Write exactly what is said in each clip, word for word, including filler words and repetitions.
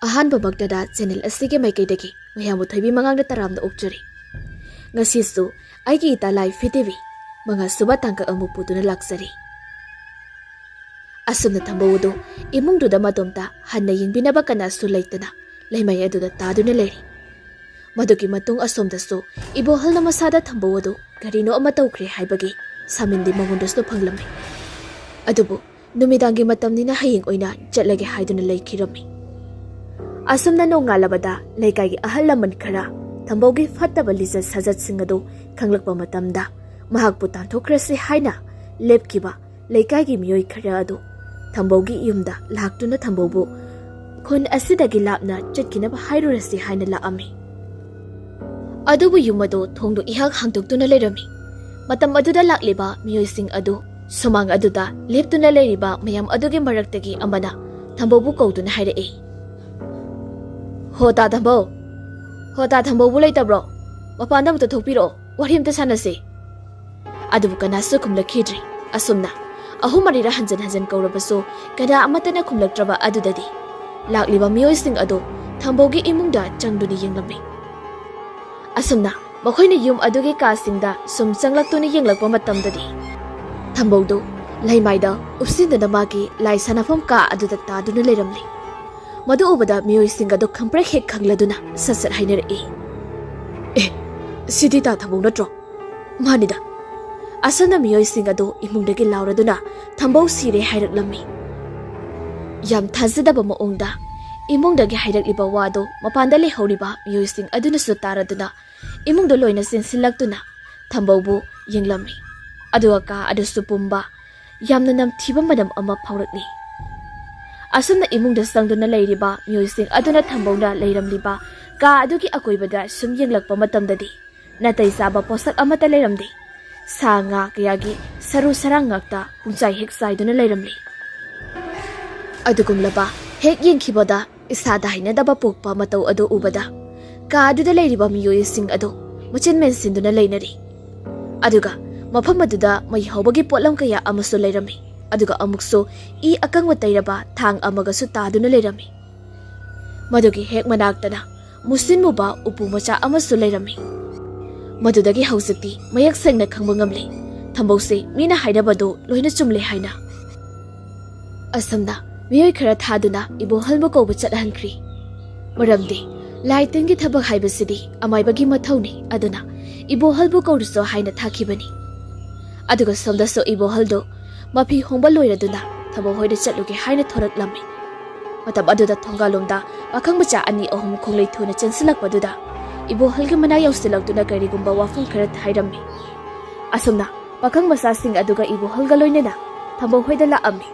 ꯑꯍꯥꯟꯕꯃꯛꯇꯗ channel ꯑꯁꯤꯒꯤ ꯃꯥꯏꯀꯩꯗꯒꯤ ꯃꯌꯥꯝꯕꯨ ꯊꯣꯏꯕꯤ ꯃꯉꯥꯡꯅ ꯇꯔꯥꯝꯅ ꯑꯣꯛꯆꯔꯤ꯫ ꯉꯁꯤꯁꯨ ꯑꯩꯒꯤ ꯏꯇꯥ ꯂꯥꯏ ꯐꯤꯇꯤꯕꯤ ꯃꯉꯥ ꯁꯨꯕ ꯇꯥꯡꯀꯛ ꯑꯃꯨꯛ ꯄꯨꯗꯨꯅ ꯂꯥꯛꯆꯔꯤ꯫ ꯑꯁꯨꯝꯅ ꯊꯝꯕꯧ ꯑꯗꯨ ꯏꯃꯨꯡꯗꯨꯗ ꯃꯇꯣꯝꯇ ꯍꯟꯅ ꯌꯦꯡꯕꯤꯅꯕ ꯀꯅꯥꯁꯨ ꯂꯩꯇꯅ ꯂꯩꯃꯥꯏ ꯑꯗꯨꯗ ꯇꯥꯗꯨꯅ ꯂꯩꯔꯤ꯫ ꯃꯗꯨꯒꯤ ꯃꯇꯨꯡ ꯑꯁꯣꯝꯗꯁꯨ ꯏꯕꯣꯍꯜꯅ ꯃꯁꯥꯗ ꯊꯝꯕꯧ ꯑꯗꯨ ꯀꯔꯤꯅꯣ ꯑꯃ ꯇꯧꯈ꯭ꯔꯦ ꯍꯥꯏꯕꯒꯤ ꯁꯥꯃꯤꯟꯗꯤ ꯃꯉꯣꯟꯗꯁꯨ ꯐꯪꯂꯝꯃꯤ꯫ ꯑꯗꯨꯕꯨ ꯅꯨꯃꯤꯗꯥꯡꯒꯤ ꯃꯇꯝꯅꯤꯅ ꯍꯌꯦꯡ ꯑꯣꯏꯅ ꯆꯠꯂꯒꯦ ꯍꯥꯏꯗꯨꯅ ꯂꯩꯈꯤꯔꯝꯃꯤ꯫ ꯑꯁꯨꯝꯅ ꯅꯣꯡꯉꯥꯜꯂꯕꯗ ꯂꯩꯀꯥꯏꯒꯤ ꯑꯍꯜ ꯂꯃꯟ ꯈꯔ ꯊꯝꯕꯧꯒꯤ ꯐꯠꯇꯕ ꯂꯤꯆꯠ ꯁꯥꯖꯠꯁꯤꯡ ꯑꯗꯨ ꯈꯪꯂꯛꯄ ꯃꯇꯝꯗ ꯃꯍꯥꯛꯄꯨ ꯇꯥꯟꯊꯣꯛꯈ꯭ꯔꯁꯤ ꯍꯥꯏꯅ ꯂꯦꯞꯈꯤꯕ ꯂꯩꯀꯥꯏꯒꯤ ꯃꯤꯑꯣꯏ ꯈꯔ ꯑꯗꯨ ꯊꯝꯕꯧꯒꯤ ꯌꯨꯝꯗ ꯂꯥꯛꯇꯨꯅ ꯊꯝꯕꯧꯕꯨ ꯈꯨꯟ ꯑꯁꯤꯗꯒꯤ ꯂꯥꯞꯅ ꯆꯠꯈꯤꯅꯕ ꯍꯥꯏꯔꯨꯔꯁꯤ ꯍꯥꯏꯅ ꯂꯥꯛꯑꯝꯃꯤ꯫ ꯑꯗꯨꯕꯨ ꯌꯨꯝ ꯑꯗꯨ ꯊꯣꯡꯗꯨ ꯏꯍꯥꯡ ꯍꯥꯡꯗꯣꯛꯇꯨꯅ ꯂꯩꯔꯝꯃꯤ꯫ ꯃꯇꯝ ꯑꯗꯨꯗ ꯂꯥꯛꯂꯤꯕ ꯃꯤꯑꯣꯏꯁꯤꯡ ꯑꯗꯨ ꯁꯨꯃꯥꯡ ꯑꯗꯨꯗ ꯂꯦꯞꯇꯨꯅ ꯂꯩꯔꯤꯕ ꯃꯌꯥꯝ ꯑꯗꯨꯒꯤ ꯃꯔꯛꯇꯒꯤ ꯑꯃꯅ ꯊꯝꯕꯧꯕꯨ ꯀꯧꯗꯨꯅ ꯍꯥꯏꯔꯛꯏ, "ꯍꯣ ꯇꯥ ꯊꯝꯕꯧ, ꯍꯣ ꯇꯥ ꯊꯝꯕꯧꯕꯨ ꯂꯩꯇꯕ꯭ꯔꯣ? ꯃꯄꯥꯟꯗ ꯑꯃꯨꯛꯇ ꯊꯣꯛꯄꯤꯔꯛꯑꯣ, ꯋꯥꯔꯤ ꯑꯃꯇ ꯁꯥꯟꯅꯁꯤ꯫" ꯑꯗꯨꯕꯨ ꯀꯅꯥꯁꯨ ꯈꯨꯝꯂꯛꯈꯤꯗ꯭ꯔꯤ꯫ ꯑꯁꯨꯝꯅ ꯑꯍꯨꯝ ꯃꯔꯤꯔ ꯍꯟꯖꯤꯟ ꯍꯟꯖꯤꯟ ꯀꯧꯔꯕꯁꯨ ꯀꯅꯥ ꯑꯃꯠꯇꯅ ꯈꯨꯝꯂꯛꯇ꯭ꯔꯕ ꯑꯗꯨꯗꯗꯤ ꯂꯥꯛꯂꯤꯕ ꯃꯤꯑꯣꯏꯁꯤꯡ ꯑꯗꯨ ꯊꯝꯕꯧꯒꯤ ꯏꯃꯨꯡꯗ ꯆꯪꯗꯨꯅ ꯌꯦꯡꯂꯝꯃꯤ꯫ ꯑꯁꯨꯝꯅ ꯃꯈꯣꯏꯅ ꯌꯨꯝ ꯑꯗꯨꯒꯤ ꯀꯥꯁꯤꯡꯗ ꯁꯨꯝ ꯆꯪꯂꯛꯇꯨꯅ ꯌꯦꯡꯂꯛꯄ ꯃꯇꯝꯗꯗꯤ ꯊꯝꯕꯧꯗꯨ ꯂꯩꯃꯥꯏꯗ ꯎꯞꯁꯤꯟꯗꯨꯅ ꯃꯥꯒꯤ ꯂꯥꯏ ꯁꯥꯟꯅꯐꯝ ꯀꯥ ꯑꯗꯨꯗ ꯇꯥꯗꯨꯅ ꯂꯩꯔꯝꯂꯤ꯫ ꯃꯗꯨ ꯎꯕꯗ ꯃꯤꯑꯣꯏꯁꯤꯡ ꯑꯗꯨ ꯈꯪꯄ꯭ꯔꯦꯛ ꯍꯦꯛ ꯈꯪꯂꯗꯨꯅ ꯁꯠ ꯁꯠ ꯍꯥꯏꯅꯔꯛꯏ, "ꯑꯦ, ꯁꯤꯗꯤ ꯇꯥ ꯊꯝꯕꯧ ꯅꯠꯇ꯭ꯔꯣ?" "ꯃꯥꯅꯤꯗ꯫" ꯑꯁꯨꯝꯅ ꯃꯤꯑꯣꯏꯁꯤꯡ ꯑꯗꯨ ꯏꯃꯨꯡꯗꯒꯤ ꯂꯥꯎꯔꯗꯨꯅ ꯊꯝꯕꯧ ꯁꯤꯔꯦ ꯍꯥꯏꯔꯛꯂꯝꯃꯤ꯫ ꯌꯥꯝ ꯊꯥꯖꯗꯕ ꯃꯑꯣꯡꯗ ꯏꯃꯨꯡꯗꯒꯤ ꯍꯥꯏꯔꯛꯂꯤꯕ ꯋꯥꯗꯨ ꯃꯄꯥꯟꯗ ꯂꯩꯍꯧꯔꯤꯕ ꯃꯤꯑꯣꯏꯁꯤꯡ ꯑꯗꯨꯅꯁꯨ ꯇꯥꯔꯗꯨꯅ ꯏꯃꯨꯡꯗ ꯂꯣꯏꯅ ꯆꯦꯟꯁꯤꯜꯂꯛꯇꯨꯅ ꯊꯝꯕꯧꯕꯨ ꯌꯦꯡꯂꯝꯃꯤ꯫ ꯑꯗꯨꯒ ꯀꯥ ꯑꯗꯨꯁꯨ ꯄꯨꯝꯕ ꯌꯥꯝꯅ ꯅꯝꯊꯤꯕ ꯃꯅꯝ ꯑꯃ ꯐꯥꯎꯔꯛꯂꯤ꯫ ꯑꯁꯨꯝꯅ ꯏꯃꯨꯡꯗ ꯆꯪꯗꯨꯅ ꯂꯩꯔꯤꯕ ꯃꯤꯑꯣꯏꯁꯤꯡ ꯑꯗꯨꯅ ꯊꯝꯕꯧꯅ ꯂꯩꯔꯝꯂꯤꯕ ꯀꯥ ꯑꯗꯨꯒꯤ ꯑꯀꯣꯏꯕꯗ ꯁꯨꯝ ꯌꯦꯡꯂꯛꯄ ꯃꯇꯝꯗꯗꯤ ꯅꯥꯇꯩ ꯆꯥꯕ ꯄꯣꯠꯁꯛ ꯑꯃꯠꯇ ꯂꯩꯔꯝꯗꯦ꯫ ꯁꯥ ꯉꯥ ꯀꯌꯥꯒꯤ ꯁꯔꯨ ꯁꯔꯥꯡ ꯉꯥꯛꯇ ꯄꯨꯡꯆꯥꯏ ꯍꯦꯛ ꯆꯥꯏꯗꯨꯅ ꯂꯩꯔꯝꯂꯤ꯫ ꯑꯗꯨꯒꯨꯝꯂꯕ ꯍꯦꯛ ꯌꯦꯡꯈꯤꯕꯗ ꯏꯁꯥꯗ ꯍꯩꯅꯗꯕ ꯄꯣꯛꯄ ꯃꯇꯧ ꯑꯗꯨ ꯎꯕꯗ ꯀꯥ ꯑꯗꯨꯗ ꯂꯩꯔꯤꯕ ꯃꯤꯑꯣꯏꯁꯤꯡ ꯑꯗꯨ ꯃꯆꯤꯟ ꯃꯦꯟꯁꯤꯟꯗꯨꯅ ꯂꯩꯅꯔꯤ꯫ ꯑꯗꯨꯒ ꯃꯐꯝ ꯑꯗꯨꯗ ꯃꯩ ꯍꯧꯕꯒꯤ ꯄꯣꯠꯂꯝ ꯀꯌꯥ ꯑꯃꯁꯨ ꯂꯩꯔꯝꯃꯤ꯫ ꯑꯗꯨꯒ ꯑꯃꯨꯛꯁꯨ ꯏ ꯑꯀꯪꯕ ꯇꯩꯔꯕ ꯊꯥꯡ ꯑꯃꯒꯁꯨ ꯇꯥꯗꯨꯅ ꯂꯩꯔꯝꯃꯤ꯫ ꯃꯗꯨꯒꯤ ꯍꯦꯛ ꯃꯅꯥꯛꯇꯅ ꯃꯨꯁꯤꯟ ꯃꯨꯕ ꯎꯄꯨ ꯃꯆꯥ ꯑꯃꯁꯨ ꯂꯩꯔꯝꯃꯤ꯫ ꯃꯗꯨꯗꯒꯤ ꯍꯧꯖꯤꯛꯇꯤ ꯃꯌꯦꯛ ꯁꯦꯡꯅ ꯈꯪꯕ ꯉꯝꯂꯦ, ꯊꯝꯕꯧꯁꯦ ꯃꯤꯅ ꯍꯥꯏꯅꯕꯗꯨ ꯂꯣꯏꯅ ꯆꯨꯝꯂꯦ ꯍꯥꯏꯅ꯫ ꯑꯁꯨꯝꯅ ꯃꯤꯑꯣꯏ ꯈꯔ ꯊꯥꯗꯨꯅ ꯏꯕꯣꯍꯜꯕꯨ ꯀꯧꯕ ꯆꯠꯍꯟꯈ꯭ꯔꯤ꯫ ꯃꯔꯝꯗꯤ ꯂꯥꯏ ꯇꯤꯟꯒꯤ ꯊꯕꯛ ꯍꯥꯏꯕꯁꯤꯗꯤ ꯑꯃꯥꯏꯕꯒꯤ ꯃꯊꯧꯅꯤ, ꯑꯗꯨꯅ ꯏꯕꯣꯍꯜꯕꯨ ꯀꯧꯔꯨꯁꯣ ꯍꯥꯏꯅ ꯊꯥꯈꯤꯕꯅꯤ꯫ ꯑꯗꯨꯒ ꯁꯣꯝꯗꯁꯨ ꯏꯕꯣꯍꯜꯗꯨ ꯃꯐꯤ ꯍꯣꯡꯕ ꯂꯣꯏꯔꯗꯨꯅ ꯊꯝꯕꯧ ꯍꯣꯏꯗ ꯆꯠꯂꯨꯒꯦ ꯍꯥꯏꯅ ꯊꯣꯔꯛꯂꯝꯃꯤ꯫ ꯃꯇꯝ ꯑꯗꯨꯗ ꯊꯣꯡꯒꯥꯜꯂꯣꯝꯗ ꯄꯥꯈꯪ ꯃꯆꯥ ꯑꯅꯤ ꯑꯍꯨꯝ ꯈꯣꯡꯂꯩ ꯊꯨꯅ ꯆꯦꯟꯁꯤꯜꯂꯛꯄꯗꯨꯗ ꯏꯕꯣꯍꯜꯒꯤ ꯃꯅꯥꯛ ꯌꯧꯁꯤꯜꯂꯛꯇꯨꯅ ꯀꯔꯤꯒꯨꯝꯕ ꯋꯥꯐꯝ ꯈꯔ ꯍꯥꯏꯔꯝꯃꯤ꯫ ꯑꯁꯨꯝꯅ ꯄꯥꯈꯪ ꯃꯆꯥꯁꯤꯡ ꯑꯗꯨꯒ ꯏꯕꯣꯍꯜꯒ ꯂꯣꯏꯅꯅ ꯊꯝꯕꯧ ꯍꯣꯏꯗ ꯂꯥꯛꯑꯝꯃꯤ꯫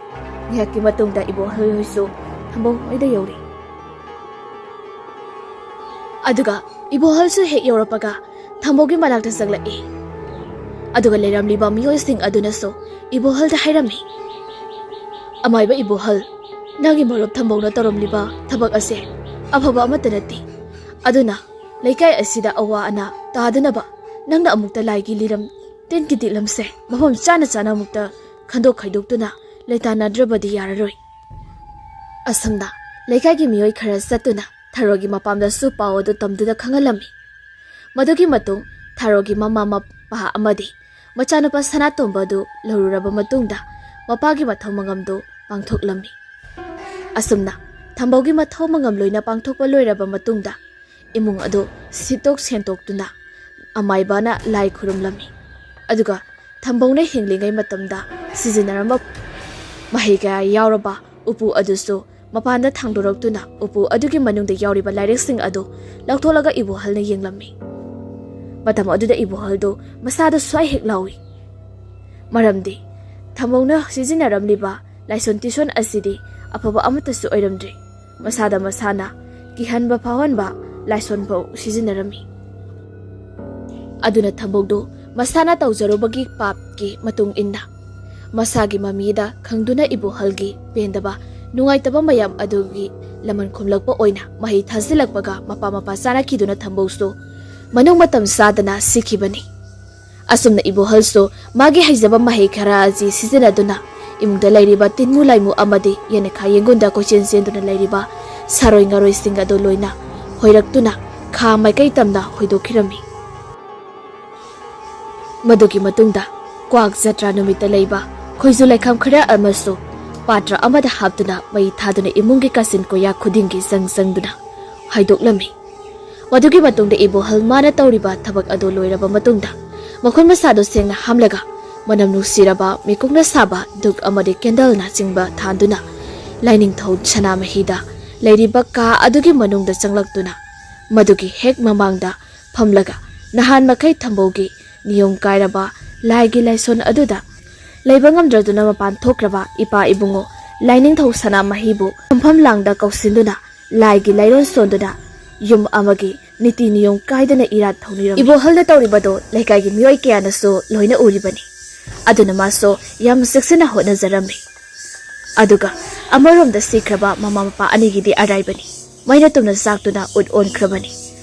ꯉꯥꯏꯍꯥꯛꯀꯤ ꯃꯇꯨꯡꯗ ꯏꯕꯣꯍꯜ ꯍꯣꯏꯁꯨ ꯊꯝꯕꯧ ꯍꯣꯏꯗ ꯌꯧꯔꯤ꯫ ꯑꯗꯨꯒ ꯏꯕꯣꯍꯜꯁꯨ ꯍꯦꯛ ꯌꯧꯔꯛꯄꯒ ꯊꯝꯕꯧꯒꯤ ꯃꯅꯥꯛꯇ ꯆꯪꯂꯛꯏ꯫ ꯑꯗꯨꯒ ꯂꯩꯔꯝꯂꯤꯕ ꯃꯤꯑꯣꯏꯁꯤꯡ ꯑꯗꯨꯅꯁꯨ ꯏꯕꯣꯍꯜꯗ ꯍꯥꯏꯔꯝꯃꯤ, "ꯑꯃꯥꯏꯕ ꯏꯕꯣꯍꯜ, ꯅꯪꯒꯤ ꯃꯔꯨꯞ ꯊꯝꯕꯧꯅ ꯇꯧꯔꯝꯂꯤꯕ ꯊꯕꯛ ꯑꯁꯦ ꯑꯐꯕ ꯑꯃꯠꯇ ꯅꯠꯇꯦ꯫ ꯑꯗꯨꯅ ꯂꯩꯀꯥꯏ ꯑꯁꯤꯗ ꯑꯋꯥ ꯑꯅꯥ ꯇꯥꯗꯅꯕ ꯅꯪꯅ ꯑꯃꯨꯛꯇ ꯂꯥꯏꯒꯤ ꯂꯤꯔꯝ ꯇꯤꯟꯒꯤ ꯇꯤꯛꯂꯝꯁꯦ ꯃꯐꯝ ꯆꯥꯅ ꯆꯥꯅ ꯑꯃꯨꯛꯇ ꯈꯟꯗꯣꯛ ꯈꯥꯏꯗꯣꯛꯇꯨꯅ ꯂꯩꯇꯥꯟꯅꯗ꯭ꯔꯕꯗꯤ ꯌꯥꯔꯔꯣꯏ꯫" ꯑꯁꯨꯝꯅ ꯂꯩꯀꯥꯏꯒꯤ ꯃꯤꯑꯣꯏ ꯈꯔ ꯆꯠꯇꯨꯅ ꯊꯔꯣꯒꯤ ꯃꯄꯥꯝꯗꯁꯨ ꯄꯥꯎ ꯑꯗꯨ ꯇꯝꯗꯨꯅ ꯈꯪꯍꯜꯂꯝꯃꯤ꯫ ꯃꯗꯨꯒꯤ ꯃꯇꯨꯡ ꯊꯔꯣꯒꯤ ꯃꯃꯥ ꯃꯄꯥ ꯑꯃꯗꯤ ꯃꯆꯥꯅꯨꯄꯥ ꯁꯅꯥꯇꯣꯝꯕ ꯑꯗꯨ ꯂꯧꯔꯨꯔꯕ ꯃꯇꯨꯡꯗ ꯃꯄꯥꯒꯤ ꯃꯊꯧ ꯃꯉꯝꯗꯨ ꯄꯥꯡꯊꯣꯛꯂꯝꯃꯤ꯫ ꯑꯁꯨꯝꯅ ꯊꯝꯕꯧꯒꯤ ꯃꯊꯧ ꯃꯉꯝ ꯂꯣꯏꯅ ꯄꯥꯡꯊꯣꯛꯄ ꯂꯣꯏꯔꯕ ꯃꯇꯨꯡꯗ ꯏꯃꯨꯡ ꯑꯗꯨ ꯁꯤꯠꯇꯣꯛ ꯁꯦꯡꯇꯣꯛꯇꯨꯅ ꯑꯃꯥꯏꯕꯅ ꯂꯥꯏ ꯈꯨꯔꯨꯝꯂꯝꯃꯤ꯫ ꯑꯗꯨꯒ ꯊꯝꯕꯧꯅ ꯍꯤꯡꯂꯤꯉꯩ ꯃꯇꯝꯗ ꯁꯤꯖꯤꯟꯅꯔꯝꯕ ꯃꯍꯩ ꯀꯌꯥ ꯌꯥꯎꯔꯕ ꯎꯄꯨ ꯑꯗꯨꯁꯨ ꯃꯄꯥꯟꯗ ꯊꯥꯡꯗꯣꯔꯛꯇꯨꯅ ꯎꯄꯨ ꯑꯗꯨꯒꯤ ꯃꯅꯨꯡꯗ ꯌꯥꯎꯔꯤꯕ ꯂꯥꯏꯔꯤꯛꯁꯤꯡ ꯑꯗꯨ ꯂꯧꯊꯣꯛꯂꯒ ꯏꯕꯣꯍꯜꯅ ꯌꯦꯡꯂꯝꯃꯤ꯫ ꯃꯇꯝ ꯑꯗꯨꯗ ꯏꯕꯣꯍꯜꯗꯨ ꯃꯁꯥꯗ ꯁ꯭ꯋꯥꯏ ꯍꯦꯛ ꯂꯥꯎꯏ꯫ ꯃꯔꯝꯗꯤ ꯊꯝꯕꯧꯅ ꯁꯤꯖꯤꯟꯅꯔꯝꯂꯤꯕ ꯂꯥꯏꯁꯣꯟ ꯇꯤꯁꯣꯟ ꯑꯁꯤꯗꯤ ꯑꯐꯕ ꯑꯃꯠꯇꯁꯨ ꯑꯣꯏꯔꯝꯗ꯭ꯔꯦ꯫ ꯃꯁꯥꯗ ꯃꯁꯥꯅ ꯀꯤꯍꯟꯕ ꯐꯥꯎꯍꯟꯕ ꯂꯥꯏꯁꯣꯟ ꯐꯥꯎ ꯁꯤꯖꯤꯟꯅꯔꯝꯃꯤ꯫ ꯑꯗꯨꯅ ꯊꯝꯕꯧꯗꯨ ꯃꯁꯥꯅ ꯇꯧꯖꯔꯨꯕꯒꯤ ꯄꯥꯞꯀꯤ ꯃꯇꯨꯡ ꯏꯟꯅ ꯃꯁꯥꯒꯤ ꯃꯃꯤꯗ ꯈꯪꯗꯨꯅ ꯏꯕꯣꯍꯜꯒꯤ ꯄꯦꯟꯗꯕ ꯅꯨꯡꯉꯥꯏꯇꯕ ꯃꯌꯥꯝ ꯑꯗꯨꯒꯤ ꯂꯃꯟ ꯈꯨꯝꯂꯛꯄ ꯑꯣꯏꯅ ꯃꯍꯩ ꯊꯥꯖꯤꯜꯂꯛꯄꯒ ꯃꯄꯥ ꯃꯄꯥ ꯆꯥꯅꯈꯤꯗꯨꯅ ꯊꯝꯕꯧꯁꯨ ꯃꯅꯨꯡ ꯃꯇꯝ ꯆꯥꯗꯅ ꯁꯤꯈꯤꯕꯅꯤ꯫ ꯑꯁꯨꯝꯅ ꯏꯕꯣꯍꯜꯁꯨ ꯃꯥꯒꯤ ꯍꯩꯖꯕ ꯃꯍꯩ ꯈꯔ ꯑꯁꯤ ꯁꯤꯖꯤꯟꯅꯗꯨꯅ ꯏꯃꯨꯡꯗ ꯂꯩꯔꯤꯕ ꯇꯤꯟꯃꯨ ꯂꯥꯏꯃꯨ ꯑꯃꯗꯤ ꯌꯦꯅꯈꯥ ꯌꯦꯡꯒꯨꯟꯗ ꯀꯣꯏꯆꯦꯟ ꯆꯦꯟꯗꯨꯅ ꯂꯩꯔꯤꯕ ꯁꯥꯔꯣꯏ ꯉꯥꯔꯣꯏꯁꯤꯡ ꯑꯗꯨ ꯂꯣꯏꯅ ꯍꯣꯏꯔꯛꯇꯨꯅ ꯈꯥ ꯃꯥꯏꯀꯩ ꯇꯝꯅ ꯍꯣꯏꯗꯣꯛꯈꯤꯔꯝꯃꯤ꯫ ꯃꯗꯨꯒꯤ ꯃꯇꯨꯡꯗ ꯀ꯭ꯋꯥꯛ ꯖꯇ꯭ꯔꯥ ꯅꯨꯃꯤꯠꯇ ꯂꯩꯕ ꯈꯣꯏꯖꯨ ꯂꯩꯈꯥꯝ ꯈꯔ ꯑꯃꯁꯨ ꯄꯥꯇ꯭ꯔ ꯑꯃꯗ ꯍꯥꯞꯇꯨꯅ ꯃꯩ ꯊꯥꯗꯨꯅ ꯏꯃꯨꯡꯒꯤ ꯀꯥꯆꯤꯟ ꯀꯣꯌꯥ ꯈꯨꯗꯤꯡꯒꯤ ꯆꯪ ꯆꯪꯗꯨꯅ ꯍꯥꯏꯗꯣꯛꯂꯝꯃꯤ꯫ ꯃꯗꯨꯒꯤ ꯃꯇꯨꯡꯗ ꯏꯕꯣꯍꯜ ꯃꯥꯅ ꯇꯧꯔꯤꯕ ꯊꯕꯛ ꯑꯗꯨ ꯂꯣꯏꯔꯕ ꯃꯇꯨꯡꯗ ꯃꯈꯨꯠ ꯃꯁꯥꯗꯨ ꯁꯦꯡꯅ ꯍꯥꯝꯂꯒ ꯃꯅꯝ ꯅꯨꯡꯁꯤꯔꯕ ꯃꯤꯀꯨꯞꯅ ꯁꯥꯕ ꯙꯨꯛ ꯑꯃꯗꯤ ꯀꯦꯟꯗꯜꯅ ꯆꯤꯡꯕ ꯊꯥꯟꯗꯨꯅ ꯂꯥꯏꯅꯤꯡꯊꯧ ꯁꯅꯥꯃꯍꯤꯗ ꯂꯩꯔꯤꯕ ꯀꯥ ꯑꯗꯨꯒꯤ ꯃꯅꯨꯡꯗ ꯆꯪꯂꯛꯇꯨꯅ ꯃꯗꯨꯒꯤ ꯍꯦꯛ ꯃꯃꯥꯡꯗ ꯐꯝꯂꯒ ꯅꯍꯥꯟ ꯃꯈꯩ ꯊꯝꯕꯧꯒꯤ ꯅꯤꯌꯣꯝ ꯀꯥꯏꯔꯕ ꯂꯥꯏꯒꯤ ꯂꯥꯏꯁꯣꯟ ꯑꯗꯨꯗ ꯂꯩꯕ ꯉꯝꯗ꯭ꯔꯗꯨꯅ ꯃꯄꯥꯟ ꯊꯣꯛꯈ꯭ꯔꯕ ꯏꯄꯥ ꯏꯕꯨꯡꯉꯣ ꯂꯥꯏꯅꯤꯡꯊꯧ ꯁꯅꯥꯃꯍꯤꯕꯨ ꯐꯝꯐꯝ ꯂꯥꯡꯗ ꯀꯧꯁꯤꯟꯗꯨꯅ ꯂꯥꯏꯒꯤ ꯂꯥꯏꯔꯣꯟ ꯁꯣꯟꯗꯨꯅ ꯌꯨꯝ ꯑꯃꯒꯤ ꯅꯤꯇꯤ ꯅꯤꯌꯣꯝ ꯀꯥꯏꯗꯅ ꯏꯔꯥꯠ ꯊꯧꯅꯤꯔꯝꯃꯤ꯫ ꯏꯕꯣꯍꯜꯅ ꯇꯧꯔꯤꯕꯗꯣ ꯂꯩꯀꯥꯏꯒꯤ ꯃꯤꯑꯣꯏ ꯀꯌꯥꯅꯁꯨ ꯂꯣꯏꯅ ꯎꯔꯤꯕꯅꯤ꯫ ꯑꯗꯨꯅ ꯃꯥꯁꯨ ꯌꯥꯝ ꯆꯦꯛꯁꯤꯟꯅ ꯍꯣꯠꯅꯖꯔꯝꯃꯤ꯫ ꯑꯗꯨꯒ ꯑꯃꯔꯣꯝꯗ ꯁꯤꯈ꯭ꯔꯕ ꯃꯃꯥ ꯃꯄꯥ ꯑꯅꯤꯒꯤꯗꯤ ꯑꯔꯥꯏꯕꯅꯤ꯫ ꯃꯩꯅ ꯇꯨꯝꯅ ꯆꯥꯛꯇꯨꯅ ꯎꯠ ꯑꯣꯟꯈ꯭ꯔꯕꯅꯤ꯫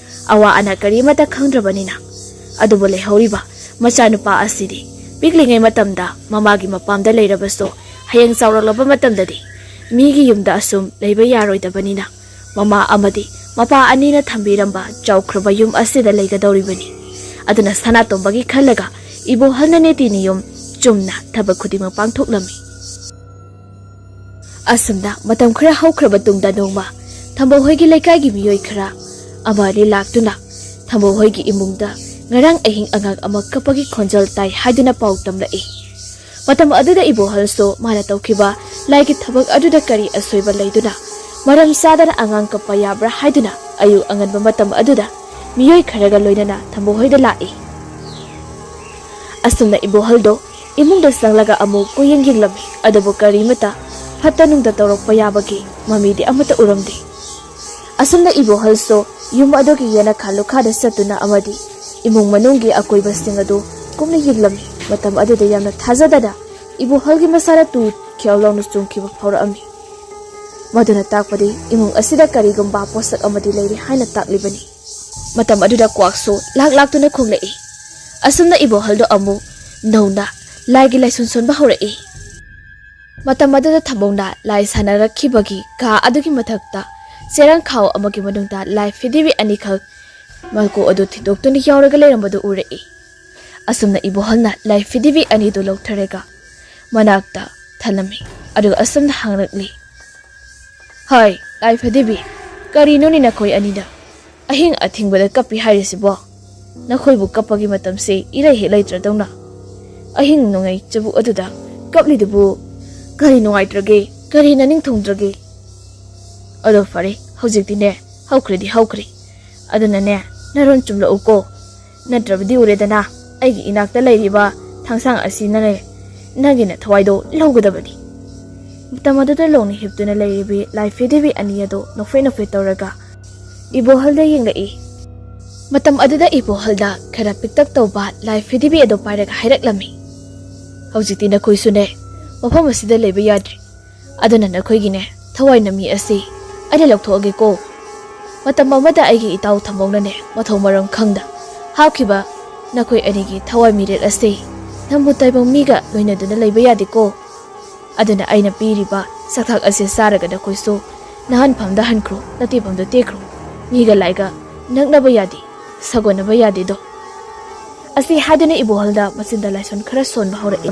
ꯑꯋꯥ ꯑꯅꯥ ꯀꯔꯤꯃꯠꯇ ꯈꯪꯗ꯭ꯔꯕꯅꯤꯅ꯫ ꯑꯗꯨꯕꯨ ꯂꯩꯍꯧꯔꯤꯕ ꯃꯆꯥꯅꯨꯄꯥ ꯑꯁꯤꯗꯤ ꯄꯤꯛꯂꯤꯉꯩ ꯃꯇꯝꯗ ꯃꯃꯥꯒꯤ ꯃꯄꯥꯝꯗ ꯂꯩꯔꯕꯁꯨ ꯍꯌꯦꯡ ꯆꯥꯎꯔꯛꯂꯕ ꯃꯇꯝꯗꯗꯤ ꯃꯤꯒꯤ ꯌꯨꯝꯗ ꯑꯁꯨꯝ ꯂꯩꯕ ꯌꯥꯔꯣꯏꯗꯕꯅꯤꯅ ꯃꯃꯥ ꯑꯃꯗꯤ ꯃꯄꯥ ꯑꯅꯤꯅ ꯊꯝꯕꯤꯔꯝꯕ ꯆꯥꯎꯈ꯭ꯔꯕ ꯌꯨꯝ ꯑꯁꯤꯗ ꯂꯩꯒꯗꯧꯔꯤꯕꯅꯤ꯫ ꯑꯗꯨꯅ ꯁꯅꯥꯇꯣꯝꯕꯒꯤ ꯈꯜꯂꯒ ꯏꯕꯣꯍꯜꯅ ꯅꯤꯇꯤ ꯅꯤꯌꯣꯝ ꯆꯨꯝꯅ ꯊꯕꯛ ꯈꯨꯗꯤꯡꯃꯛ ꯄꯥꯡꯊꯣꯛꯂꯝꯃꯤ꯫ ꯑꯁꯨꯝꯅ ꯃꯇꯝ ꯈꯔ ꯍꯧꯈ꯭ꯔꯕ ꯇꯨꯡꯗ ꯅꯣꯡꯃ ꯊꯝꯕꯧ ꯍꯣꯏꯒꯤ ꯂꯩꯀꯥꯏꯒꯤ ꯃꯤꯑꯣꯏ ꯈꯔ ꯑꯃ ꯑꯅꯤ ꯂꯥꯛꯇꯨꯅ ꯊꯝꯕꯧ ꯍꯣꯏꯒꯤ ꯏꯃꯨꯡꯗ ꯉꯔꯥꯡ ꯑꯍꯤꯡ ꯑꯉꯥꯡ ꯑꯃ ꯀꯞꯄꯒꯤ ꯈꯣꯟꯖꯦꯜ ꯇꯥꯏ ꯍꯥꯏꯗꯨꯅ ꯄꯥꯎ ꯇꯝꯂꯛꯏ꯫ ꯃꯇꯝ ꯑꯗꯨꯗ ꯏꯕꯣꯍꯜꯁꯨ ꯃꯥꯅ ꯇꯧꯈꯤꯕ ꯂꯥꯏꯒꯤ ꯊꯕꯛ ꯑꯗꯨꯗ ꯀꯔꯤ ꯑꯁꯣꯏꯕ ꯂꯩꯗꯨꯅ ꯃꯔꯝ ꯆꯥꯗꯅ ꯑꯉꯥꯡ ꯀꯞꯄ ꯌꯥꯕ꯭ꯔꯥ ꯍꯥꯏꯗꯨꯅ ꯑꯌꯨꯛ ꯑꯉꯟꯕ ꯃꯇꯝ ꯑꯗꯨꯗ ꯃꯤꯑꯣꯏ ꯈꯔꯒ ꯂꯣꯏꯅꯅ ꯊꯝꯕꯧ ꯍꯣꯏꯗ ꯂꯥꯛꯏ꯫ ꯑꯁꯨꯝꯅ ꯏꯕꯣꯍꯜꯗꯣ ꯏꯃꯨꯡꯗ ꯆꯪꯂꯒ ꯑꯃꯨꯛ ꯀꯨꯌꯦꯡ ꯌꯦꯡꯂꯝꯃꯤ, ꯑꯗꯨꯕꯨ ꯀꯔꯤꯃꯠꯇ ꯐꯠꯇ ꯅꯨꯡꯗ ꯇꯧꯔꯛꯄ ꯌꯥꯕꯒꯤ ꯃꯃꯤꯗꯤ ꯑꯃꯠꯇ ꯎꯔꯝꯗꯦ꯫ ꯑꯁꯨꯝꯅ ꯏꯕꯣꯍꯜꯁꯨ ꯌꯨꯝ ꯑꯗꯨꯒꯤ ꯌꯦꯅꯈꯥ ꯂꯨꯈꯥꯗ ꯆꯠꯇꯨꯅ ꯑꯃꯗꯤ ꯏꯃꯨꯡ ꯃꯅꯨꯡꯒꯤ ꯑꯀꯣꯏꯕꯁꯤꯡ ꯑꯗꯨ ꯀꯨꯞꯅ ꯌꯦꯡꯂꯝꯃꯤ꯫ ꯃꯇꯝ ꯑꯗꯨꯗ ꯌꯥꯝꯅ ꯊꯥꯖꯗꯅ ꯏꯕꯣꯍꯜꯒꯤ ꯃꯁꯥꯗ ꯇꯨ ꯈꯦꯜ ꯂꯥꯎꯅ ꯆꯣꯡꯈꯤꯕ ꯐꯥꯎꯔꯛꯑꯝꯃꯤ꯫ ꯃꯗꯨꯅ ꯇꯥꯛꯄꯗꯤ ꯏꯃꯨꯡ ꯑꯁꯤꯗ ꯀꯔꯤꯒꯨꯝꯕ ꯄꯣꯠꯁꯛ ꯑꯃꯗꯤ ꯂꯩꯔꯤ ꯍꯥꯏꯅ ꯇꯥꯛꯂꯤꯕꯅꯤ꯫ ꯃꯇꯝ ꯑꯗꯨꯗ ꯀ꯭ꯋꯥꯛꯁꯨ ꯂꯥꯛ ꯂꯥꯛꯇꯨꯅ ꯈꯣꯡꯂꯛꯏ꯫ ꯑꯁꯨꯝꯅ ꯏꯕꯣꯍꯜꯗꯣ ꯑꯃꯨꯛ ꯅꯧꯅ ꯂꯥꯏꯒꯤ ꯂꯥꯏꯁꯣꯟ ꯁꯣꯟꯕ ꯍꯧꯔꯛꯏ꯫ ꯃꯇꯝ ꯑꯗꯨꯗ ꯊꯝꯕꯧꯅ ꯂꯥꯏ ꯁꯥꯟꯅꯔꯛꯈꯤꯕꯒꯤ ꯀꯥ ꯑꯗꯨꯒꯤ ꯃꯊꯛꯇ ꯆꯦꯔꯪ ꯈꯥꯎ ꯑꯃꯒꯤ ꯃꯅꯨꯡꯗ ꯂꯥꯏ ꯐꯤꯗꯤꯕꯤ ꯑꯅꯤꯈꯛ ꯃꯀꯨ ꯑꯗꯨ ꯊꯤꯗꯣꯛꯇꯨꯅ ꯌꯥꯎꯔꯒ ꯂꯩꯔꯝꯕꯗꯨ ꯎꯔꯛꯏ꯫ ꯑꯁꯨꯝꯅ ꯏꯕꯣꯍꯜꯅ ꯂꯥꯏ ꯐꯤꯗꯤꯕꯤ ꯑꯅꯤꯗꯨ ꯂꯧꯊꯔꯒ ꯃꯅꯥꯛꯇ ꯊꯝꯂꯝꯃꯤ꯫ ꯑꯗꯨꯒ ꯑꯁꯨꯝꯅ ꯍꯪꯂꯛꯂꯤ, "ꯍꯥꯏ, ꯂꯥꯏ ꯐꯤꯗꯤꯕꯤ, ꯀꯔꯤꯅꯣꯅꯦ ꯅꯈꯣꯏ ꯑꯅꯤꯅ ꯑꯍꯤꯡ ꯑꯊꯦꯡꯕꯗ ꯀꯞꯄꯤ ꯍꯥꯏꯔꯤꯁꯤꯕꯣ? ꯅꯈꯣꯏꯕꯨ ꯀꯞꯄꯒꯤ ꯃꯇꯝꯁꯦ ꯏꯔꯩ ꯍꯦꯛ ꯂꯩꯇ꯭ꯔꯗꯧꯅ ꯑꯍꯤꯡ ꯅꯣꯡꯌꯥꯏ ꯆꯕꯨ ꯑꯗꯨꯗ ꯀꯞꯂꯤꯗꯨꯕꯨ ꯀꯔꯤ ꯅꯨꯡꯉꯥꯏꯇ꯭ꯔꯒꯦ? ꯀꯔꯤ ꯅꯅꯤꯡ ꯊꯨꯡꯗ꯭ꯔꯒꯦ? ꯑꯗꯣ ꯐꯔꯦ, ꯍꯧꯖꯤꯛꯇꯤꯅꯦ, ꯍꯧꯈ꯭ꯔꯗꯤ ꯍꯧꯈ꯭ꯔꯦ꯫ ꯑꯗꯨꯅꯅꯦ, ꯅꯔꯣꯟ ꯆꯨꯝꯂꯛꯎꯀꯣ꯫ ꯅꯠꯇ꯭ꯔꯕꯗꯤ ꯎꯔꯦꯗꯅ, ꯑꯩꯒꯤ ꯏꯅꯥꯛꯇ ꯂꯩꯔꯤꯕ ꯊꯥꯡꯁꯥꯡ ꯑꯁꯤꯅꯅꯦ ꯅꯪꯒꯤ ꯅꯊꯋꯥꯏꯗꯣ ꯂꯧꯒꯗꯕꯅꯤ꯫" ꯃꯇꯝ ꯑꯗꯨꯗ ꯂꯣꯡꯅ ꯍꯤꯞꯇꯨꯅ ꯂꯩꯔꯤꯕꯤ ꯂꯥꯏ ꯐꯤꯗꯤꯕꯤ ꯑꯅꯤ ꯑꯗꯨ ꯅꯣꯛꯐꯦꯠ ꯅꯣꯛꯐꯦꯠ ꯇꯧꯔꯒ ꯏꯕꯣꯍꯜꯗ ꯌꯦꯡꯂꯛꯏ꯫ ꯃꯇꯝ ꯑꯗꯨꯗ ꯏꯕꯣꯍꯜꯅ ꯈꯔ ꯄꯤꯛꯇꯛ ꯇꯧꯕ ꯂꯥꯏ ꯐꯤꯗꯤꯕꯤ ꯑꯗꯨ ꯄꯥꯏꯔꯒ ꯍꯥꯏꯔꯛꯂꯝꯃꯤ, "ꯍꯧꯖꯤꯛꯇꯤ ꯅꯈꯣꯏꯁꯨꯅꯦ ꯃꯐꯝ ꯑꯁꯤꯗ ꯂꯩꯕ ꯌꯥꯗ꯭ꯔꯦ꯫ ꯑꯗꯨꯅ ꯅꯈꯣꯏꯒꯤꯅꯦ ꯊꯋꯥꯏ ꯅꯝꯃꯤ ꯑꯁꯤ ꯑꯩꯅ ꯂꯧꯊꯣꯛꯑꯒꯦꯀꯣ꯫ ꯃꯇꯝ ꯑꯃꯗ ꯑꯩꯒꯤ ꯏꯇꯥꯎ ꯊꯝꯕꯧꯅꯅꯦ ꯃꯊꯧ ꯃꯔꯝ ꯈꯪꯗ ꯍꯥꯞꯈꯤꯕ ꯅꯈꯣꯏ ꯑꯅꯤꯒꯤ ꯊꯋꯥꯏ ꯃꯤꯔꯦꯜ ꯑꯁꯤ ꯅꯝꯕꯨ ꯇꯥꯏꯕꯪ ꯃꯤꯒ ꯂꯣꯏꯅꯗꯨꯅ ꯂꯩꯕ ꯌꯥꯗꯦꯀꯣ꯫ ꯑꯗꯨꯅ ꯑꯩꯅ ꯄꯤꯔꯤꯕ ꯆꯥꯛꯊꯥꯛ ꯑꯁꯤ ꯆꯥꯔꯒ ꯅꯈꯣꯏꯁꯨ ꯅꯍꯥꯟꯐꯝꯗ ꯍꯟꯈ꯭ꯔꯣ, ꯅꯇꯦꯐꯝꯗ ꯇꯦꯛꯈ꯭ꯔꯣ꯫ ꯃꯤꯒ ꯂꯥꯏꯒ ꯅꯛꯅꯕ ꯌꯥꯗꯦ, ꯁꯥꯒꯣꯟꯅꯕ ꯌꯥꯗꯦꯗꯣ꯫" ꯑꯁꯤ ꯍꯥꯏꯗꯨꯅ ꯏꯕꯣꯍꯜꯗ ꯃꯆꯤꯟꯗ ꯂꯥꯏꯁꯣꯟ ꯈꯔ ꯁꯣꯟꯕ ꯍꯧꯔꯛꯏ꯫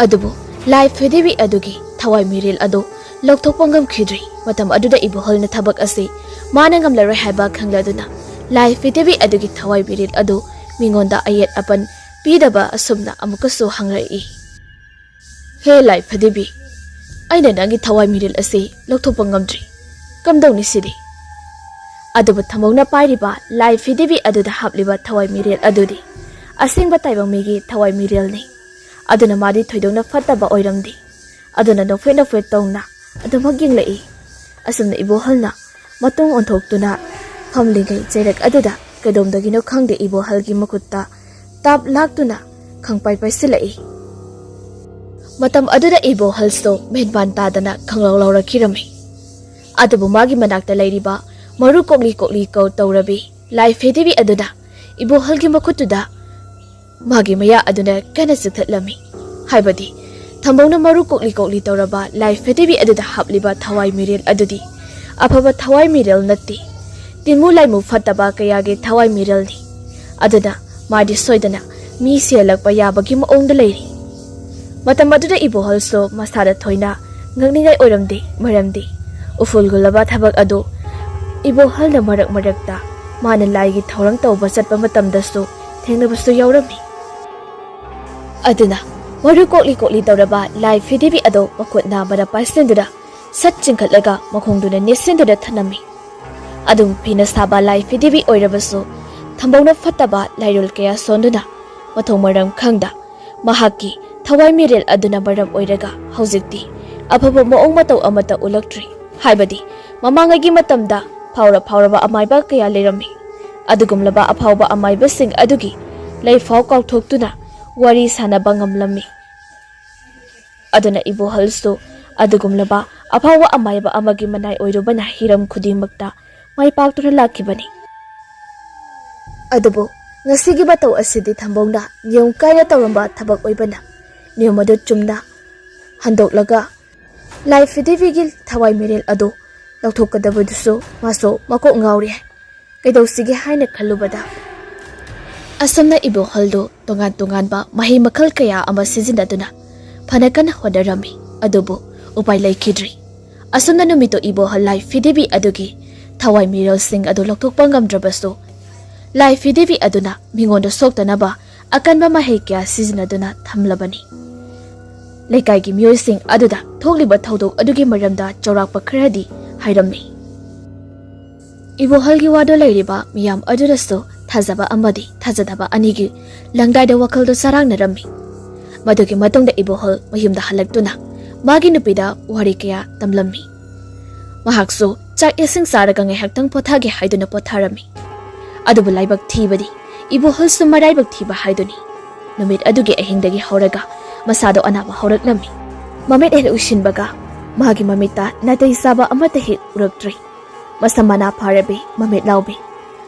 ꯑꯗꯨꯕꯨ ꯂꯥꯏ ꯐꯤꯗꯤꯕꯤ ꯑꯗꯨꯒꯤ ꯊꯋꯥꯏ ꯃꯤꯔꯦꯜ ꯑꯗꯨ ꯂꯧꯊꯣꯛꯄ ꯉꯝꯈꯤꯗ꯭ꯔꯤ꯫ ꯃꯇꯝ ꯑꯗꯨꯗ ꯏꯕꯣꯍꯜꯅ ꯊꯕꯛ ꯑꯁꯤ ꯃꯥꯅ ꯉꯝꯂꯔꯣꯏ ꯍꯥꯏꯕ ꯈꯪꯂꯗꯨꯅ ꯂꯥꯏ ꯐꯤꯗꯤꯕꯤ ꯑꯗꯨꯒꯤ ꯊꯋꯥꯏ ꯃꯤꯔꯦꯜ ꯑꯗꯨ ꯃꯤꯉꯣꯟꯗ ꯑꯌꯦꯠ ꯑꯄꯟ ꯄꯤꯗꯕ ꯑꯁꯨꯝꯅ ꯑꯃꯨꯛꯀꯁꯨ ꯍꯪꯂꯛꯏ, "ꯍꯦ ꯂꯥꯏ ꯐꯤꯗꯤꯕꯤ, ꯑꯩꯅ ꯅꯪꯒꯤ ꯊꯋꯥꯏ ꯃꯤꯔꯦꯜ ꯑꯁꯤ ꯂꯧꯊꯣꯛꯄ ꯉꯝꯗ꯭ꯔꯤ꯫ ꯀꯝꯗꯧꯅꯤ ꯁꯤꯗꯤ?" ꯑꯗꯨꯕꯨ ꯊꯝꯕꯧꯅ ꯄꯥꯏꯔꯤꯕ ꯂꯥꯏ ꯐꯤꯗꯤꯕꯤ ꯑꯗꯨꯗ ꯍꯥꯞꯂꯤꯕ ꯊꯋꯥꯏ ꯃꯤꯔꯦꯜ ꯑꯗꯨꯗꯤ ꯑꯁꯦꯡꯕ ꯇꯥꯏꯕꯪ ꯃꯤꯒꯤ ꯊꯋꯥꯏ ꯃꯤꯔꯦꯜꯅꯤ꯫ ꯑꯗꯨꯅ ꯃꯥꯗꯤ ꯊꯣꯏꯗꯣꯛꯅ ꯐꯠꯇꯕ ꯑꯣꯏꯔꯝꯗꯦ꯫ ꯑꯗꯨꯅ ꯅꯣꯛꯐꯦꯠ ꯅꯣꯛꯐꯦꯠ ꯇꯧꯅ ꯑꯗꯨꯃꯛ ꯌꯦꯡꯂꯛꯏ꯫ ꯑꯁꯨꯝꯅ ꯏꯕꯣꯍꯜꯅ ꯃꯇꯨꯡ ꯑꯣꯟꯊꯣꯛꯇꯨꯅ ꯐꯝꯂꯤꯉꯩ ꯆꯩꯔꯛ ꯑꯗꯨꯗ ꯀꯩꯗꯣꯝꯗꯒꯤꯅꯣ ꯈꯪꯗꯦ ꯏꯕꯣꯍꯜꯒꯤ ꯃꯈꯨꯠꯇ ꯇꯥꯞ ꯂꯥꯛꯇꯨꯅ ꯈꯪꯄꯥꯏ ꯄꯥꯏꯁꯤꯜꯂꯛꯏ꯫ ꯃꯇꯝ ꯑꯗꯨꯗ ꯏꯕꯣꯍꯜꯁꯨ ꯃꯦꯟꯕꯥꯟ ꯇꯥꯗꯅ ꯈꯪꯂꯧ ꯂꯧꯔꯛꯈꯤꯔꯝꯃꯤ꯫ ꯑꯗꯨꯕꯨ ꯃꯥꯒꯤ ꯃꯅꯥꯛꯇ ꯂꯩꯔꯤꯕ ꯃꯔꯨ ꯀꯣꯛꯂꯤ ꯀꯣꯛꯂꯤ ꯀꯧ ꯇꯧꯔꯕꯤ ꯂꯥꯏ ꯐꯤꯗꯤꯕꯤ ꯑꯗꯨꯅ ꯏꯕꯣꯍꯜꯒꯤ ꯃꯈꯨꯠꯇꯨꯗ ꯃꯥꯒꯤ ꯃꯌꯥ ꯑꯗꯨꯅ ꯀꯟꯅ ꯆꯤꯛꯊꯠꯂꯝꯃꯤ꯫ ꯍꯥꯏꯕꯗꯤ ꯊꯝꯕꯧꯅ ꯃꯔꯨ ꯀꯣꯛꯂꯤ ꯀꯣꯛꯂꯤ ꯇꯧꯔꯕ ꯂꯥꯏ ꯐꯤꯗꯤꯕꯤ ꯑꯗꯨꯗ ꯍꯥꯞꯂꯤꯕ ꯊꯋꯥꯏ ꯃꯤꯔꯦꯜ ꯑꯗꯨꯗꯤ ꯑꯐꯕ ꯊꯋꯥꯏ ꯃꯤꯔꯦꯜ ꯅꯠꯇꯦ꯫ ꯇꯤꯟꯃꯨ ꯂꯥꯏꯃꯨ ꯐꯠꯇꯕ ꯀꯌꯥꯒꯤ ꯊꯋꯥꯏ ꯃꯤꯔꯦꯜꯅꯤ꯫ ꯑꯗꯨꯅ ꯃꯥꯗꯤ ꯁꯣꯏꯗꯅ ꯃꯤ ꯁꯤꯍꯜꯂꯛꯄ ꯌꯥꯕꯒꯤ ꯃꯑꯣꯡꯗ ꯂꯩꯔꯤ꯫ ꯃꯇꯝ ꯑꯗꯨꯗ ꯏꯕꯣꯍꯜꯁꯨ ꯃꯁꯥꯗ ꯊꯣꯏꯅ ꯉꯛꯅꯤꯡꯉꯥꯏ ꯑꯣꯏꯔꯝꯗꯦ, ꯃꯔꯝꯗꯤ ꯎꯐꯨꯜꯒꯨꯂꯕ ꯊꯕꯛ ꯑꯗꯨ ꯏꯕꯣꯍꯜꯅ ꯃꯔꯛ ꯃꯔꯛꯇ ꯃꯥꯅ ꯂꯥꯏꯒꯤ ꯊꯧꯔꯝ ꯇꯧꯕ ꯆꯠꯄ ꯃꯇꯝꯗꯁꯨ ꯊꯦꯡꯅꯕꯁꯨ ꯌꯥꯎꯔꯝꯃꯤ꯫ ꯑꯗꯨꯅ ꯃꯔꯨ ꯀꯣꯛꯂꯤ ꯀꯣꯛꯂꯤ ꯇꯧꯔꯕ ꯂꯥꯏ ꯐꯤꯗꯤꯕꯤ ꯑꯗꯨ ꯃꯈꯨꯠꯅ ꯃꯔ ꯄꯥꯏꯁꯤꯟꯗꯨꯅ ꯁꯠ ꯆꯤꯡꯈꯠꯂꯒ ꯃꯈꯣꯡꯗꯨꯅ ꯅꯦꯠꯁꯤꯟꯗꯨꯅ ꯊꯅꯝꯃꯤ꯫ ꯑꯗꯨꯕꯨ ꯐꯤꯅ ꯁꯥꯕ ꯂꯥꯏ ꯐꯤꯗꯤꯕꯤ ꯑꯣꯏꯔꯕꯁꯨ ꯊꯝꯕꯧꯅ ꯐꯠꯇꯕ ꯂꯥꯏꯔꯣꯜ ꯀꯌꯥ ꯁꯣꯟꯗꯨꯅ ꯃꯊꯣꯡ ꯃꯔꯝ ꯈꯪꯗ ꯃꯍꯥꯛꯀꯤ ꯊꯋꯥꯏ ꯃꯤꯔꯦꯜ ꯑꯗꯨꯅ ꯃꯔꯝ ꯑꯣꯏꯔꯒ ꯍꯧꯖꯤꯛꯇꯤ ꯑꯐꯕ ꯃꯑꯣꯡ ꯃꯇꯧ ꯑꯃꯠꯇ ꯎꯠꯂꯛꯇ꯭ꯔꯤ꯫ ꯍꯥꯏꯕꯗꯤ ꯃꯃꯥꯡꯉꯩꯒꯤ ꯃꯇꯝꯗ ꯐꯥꯎꯔ ꯐꯥꯎꯔꯕ ꯑꯃꯥꯏꯕ ꯀꯌꯥ ꯂꯩꯔꯝꯃꯤ꯫ ꯑꯗꯨꯒꯨꯝꯂꯕ ꯑꯐꯥꯎꯕ ꯑꯃꯥꯏꯕꯁꯤꯡ ꯑꯗꯨꯒꯤ ꯂꯩꯐꯥꯎ ꯀꯥꯎꯊꯣꯛꯇꯨꯅ ꯋꯥꯔꯤ ꯁꯥꯟꯅꯕ ꯉꯝꯂꯝꯃꯤ꯫ ꯑꯗꯨꯅ ꯏꯕꯣꯍꯜꯁꯨ ꯑꯗꯨꯒꯨꯝꯂꯕ ꯑꯐꯥꯎꯕ ꯑꯃꯥꯏꯕ ꯑꯃꯒꯤ ꯃꯅꯥꯏ ꯑꯣꯏꯔꯨꯕꯅ ꯍꯤꯔꯝ ꯈꯨꯗꯤꯡꯃꯛꯇ ꯃꯥꯏ ꯄꯥꯛꯇꯨꯅ ꯂꯥꯛꯈꯤꯕꯅꯤ꯫ ꯑꯗꯨꯕꯨ ꯉꯁꯤꯒꯤ ꯃꯇꯧ ꯑꯁꯤꯗꯤ ꯊꯝꯕꯧꯅ ꯅꯤꯌꯣꯝ ꯀꯥꯏꯅ ꯇꯧꯔꯝꯕ ꯊꯕꯛ ꯑꯣꯏꯕꯅ ꯅꯤꯌꯣꯝ ꯑꯗꯨ ꯆꯨꯝꯅ ꯍꯟꯗꯣꯛꯂꯒ ꯂꯥꯏ ꯐꯤꯗꯤꯕꯤꯒꯤ ꯊꯋꯥꯏ ꯃꯤꯔꯦꯜ ꯑꯗꯨ ꯂꯧꯊꯣꯛꯀꯗꯕꯗꯨꯁꯨ ꯃꯥꯁꯨ ꯃꯀꯣꯛ ꯉꯥꯎꯔꯤ꯫ ꯀꯩꯗꯧꯁꯤꯒꯦ ꯍꯥꯏꯅ ꯈꯜꯂꯨꯕꯗ ꯑꯁꯨꯝꯅ ꯏꯕꯣꯍꯜꯗꯨ ꯇꯣꯉꯥꯟ ꯇꯣꯉꯥꯟꯕ ꯃꯍꯩ ꯃꯈꯜ ꯀꯌꯥ ꯑꯃ ꯁꯤꯖꯤꯟꯅꯗꯨꯅ ꯐꯅ ꯀꯟꯅ ꯍꯣꯠꯅꯔꯝꯃꯤ꯫ ꯑꯗꯨꯕꯨ ꯎꯄꯥꯏ ꯂꯩꯈꯤꯗ꯭ꯔꯤ꯫ ꯑꯁꯨꯝꯅ ꯅꯨꯃꯤꯠꯇꯨ ꯏꯕꯣꯍꯜ ꯂꯥꯏ ꯐꯤꯗꯤꯕꯤ ꯑꯗꯨꯒꯤ ꯊꯋꯥꯏ ꯃꯤꯔꯦꯜꯁꯤꯡ ꯑꯗꯨ ꯂꯧꯊꯣꯛꯄ ꯉꯝꯗ꯭ꯔꯕꯁꯨ ꯂꯥꯏ ꯐꯤꯗꯤꯕꯤ ꯑꯗꯨꯅ ꯃꯤꯉꯣꯟꯗ ꯁꯣꯛꯇꯅꯕ ꯑꯀꯟꯕ ꯃꯍꯩ ꯀꯌꯥ ꯁꯤꯖꯤꯟꯅꯗꯨꯅ ꯊꯝꯂꯕꯅꯤ꯫ ꯂꯩꯀꯥꯏꯒꯤ ꯃꯤꯑꯣꯏꯁꯤꯡ ꯑꯗꯨꯗ ꯊꯣꯛꯂꯤꯕ ꯊꯧꯗꯣꯛ ꯑꯗꯨꯒꯤ ꯃꯔꯝꯗ ꯆꯥꯎꯔꯥꯛꯄ ꯈꯔꯗꯤ ꯍꯥꯏꯔꯝꯃꯤ꯫ ꯏꯕꯣꯍꯜꯒꯤ ꯋꯥꯗꯣ ꯂꯩꯔꯤꯕ ꯃꯤꯌꯥꯝ ꯑꯗꯨꯗꯁꯨ ꯊꯥꯖꯕ ꯑꯃꯗꯤ ꯊꯥꯖꯗꯕ ꯑꯅꯤꯒꯤ ꯂꯪꯗꯥꯏꯗ ꯋꯥꯈꯜꯗꯣ ꯆꯔꯥꯡꯅꯔꯝꯃꯤ꯫ ꯃꯗꯨꯒꯤ ꯃꯇꯨꯡꯗ ꯏꯕꯣꯍꯜ ꯃꯌꯨꯝꯗ ꯍꯜꯂꯛꯇꯨꯅ ꯃꯥꯒꯤ ꯅꯨꯄꯤꯗ ꯋꯥꯔꯤ ꯀꯌꯥ ꯇꯝꯂꯝꯃꯤ꯫ ꯃꯍꯥꯛꯁꯨ ꯆꯥꯛ ꯏꯁꯤꯡ ꯆꯥꯔꯒ ꯉꯥꯏꯍꯥꯛꯇꯪ ꯄꯣꯊꯥꯒꯦ ꯍꯥꯏꯗꯨꯅ ꯄꯣꯊꯥꯔꯝꯃꯤ꯫ ꯑꯗꯨꯕꯨ ꯂꯥꯏꯕꯛ ꯊꯤꯕꯗꯤ ꯏꯕꯣꯍꯜꯁꯨ ꯃꯔꯥꯏꯕꯛ ꯊꯤꯕ ꯍꯥꯏꯗꯨꯅꯤ꯫ ꯅꯨꯃꯤꯠ ꯑꯗꯨꯒꯤ ꯑꯍꯤꯡꯗꯒꯤ ꯍꯧꯔꯒ ꯃꯁꯥꯗꯣ ꯑꯅꯥꯕ ꯍꯧꯔꯛꯂꯝꯃꯤ꯫ ꯃꯃꯤꯠ ꯍꯦꯛ ꯎꯏꯁꯤꯟꯕꯒ ꯃꯥꯒꯤ ꯃꯃꯤꯠꯇ ꯅꯥꯇꯩ ꯆꯥꯕ ꯑꯃꯠꯇ ꯍꯦꯛ ꯎꯔꯛꯇ꯭ꯔꯤ꯫ ꯃꯁꯝ ꯃꯅꯥ ꯐꯥꯔꯕꯤ, ꯃꯃꯤꯠ ꯂꯥꯎꯕꯤ,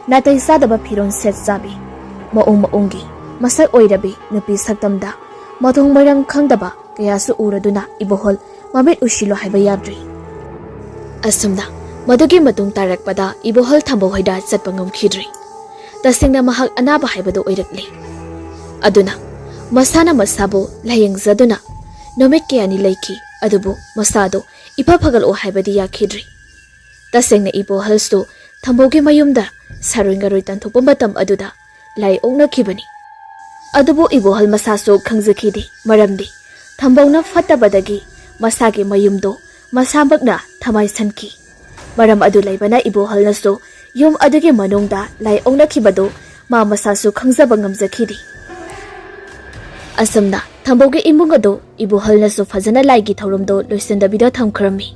ꯅꯥꯇꯩ ꯆꯥꯗꯕ ꯐꯤꯔꯣꯜ ꯁꯦꯠ ꯆꯥꯕꯤ, ꯃꯑꯣꯡ ꯃꯑꯣꯡꯒꯤ ꯃꯁꯛ ꯑꯣꯏꯔꯕꯤ ꯅꯨꯄꯤ ꯁꯛꯇꯝꯗ ꯃꯊꯣꯡ ꯃꯔꯝ ꯈꯪꯗꯕ ꯀꯌꯥꯁꯨ ꯎꯔꯗꯨꯅ ꯏꯕꯣꯍꯜ ꯃꯃꯤꯠ ꯎꯏꯁꯤꯜꯂꯣ ꯍꯥꯏꯕ ꯌꯥꯗ꯭ꯔꯤ꯫ ꯑꯁꯨꯝꯅ ꯃꯗꯨꯒꯤ ꯃꯇꯨꯡ ꯇꯥꯔꯛꯄꯗ ꯏꯕꯣꯍꯜ ꯊꯝꯕꯧ ꯍꯣꯏꯗ ꯆꯠꯄ ꯉꯝꯈꯤꯗ꯭ꯔꯦ꯫ ꯇꯁꯦꯡꯅ ꯃꯍꯥꯛ ꯑꯅꯥꯕ ꯍꯥꯏꯕꯗꯨ ꯑꯣꯏꯔꯛꯂꯦ꯫ ꯑꯗꯨꯅ ꯃꯁꯥꯅ ꯃꯁꯥꯕꯨ ꯂꯥꯌꯦꯡꯖꯗꯨꯅ ꯅꯨꯃꯤꯠ ꯀꯌꯥꯅꯤ ꯂꯩꯈꯤ꯫ ꯑꯗꯨꯕꯨ ꯃꯁꯥꯗꯨ ꯏꯐ ꯐꯒꯠꯂꯛꯑꯣ ꯍꯥꯏꯕꯗꯤ ꯌꯥꯈꯤꯗ꯭ꯔꯦ꯫ ꯇꯁꯦꯡꯅ ꯏꯕꯣꯍꯜꯁꯨ ꯊꯝꯕꯧꯒꯤ ꯃꯌꯨꯝꯗ ꯁꯥꯔꯣꯏ ꯉꯥꯔꯣꯏ ꯇꯥꯟꯊꯣꯛꯄ ꯃꯇꯝ ꯑꯗꯨꯗ ꯂꯥꯏ ꯑꯣꯛꯅꯈꯤꯕꯅꯤ꯫ ꯑꯗꯨꯕꯨ ꯏꯕꯣꯍꯜ ꯃꯁꯥꯁꯨ ꯈꯪꯖꯈꯤꯗꯦ, ꯃꯔꯝꯗꯤ ꯊꯝꯕꯧꯅ ꯐꯠꯇꯕꯗꯒꯤ ꯃꯁꯥꯒꯤ ꯃꯌꯨꯝꯗꯣ ꯃꯁꯥꯃꯛꯅ ꯊꯃꯥꯏ ꯁꯟꯈꯤ꯫ ꯃꯔꯝ ꯑꯗꯨ ꯂꯩꯕꯅ ꯏꯕꯣꯍꯜꯅꯁꯨ ꯌꯨꯝ ꯑꯗꯨꯒꯤ ꯃꯅꯨꯡꯗ ꯂꯥꯏ ꯑꯣꯛꯅꯈꯤꯕꯗꯨ ꯃꯥ ꯃꯁꯥꯁꯨ ꯈꯪꯖꯕ ꯉꯝꯖꯈꯤꯗꯦ꯫ ꯑꯁꯨꯝꯅ ꯊꯝꯕꯧꯒꯤ ꯏꯃꯨꯡ ꯑꯗꯨ ꯏꯕꯣꯍꯜꯅꯁꯨ ꯐꯖꯅ ꯂꯥꯏꯒꯤ ꯊꯧꯔꯝꯗꯣ ꯂꯣꯏꯁꯤꯟꯗꯕꯤꯗ ꯊꯝꯈ꯭ꯔꯝꯃꯤ꯫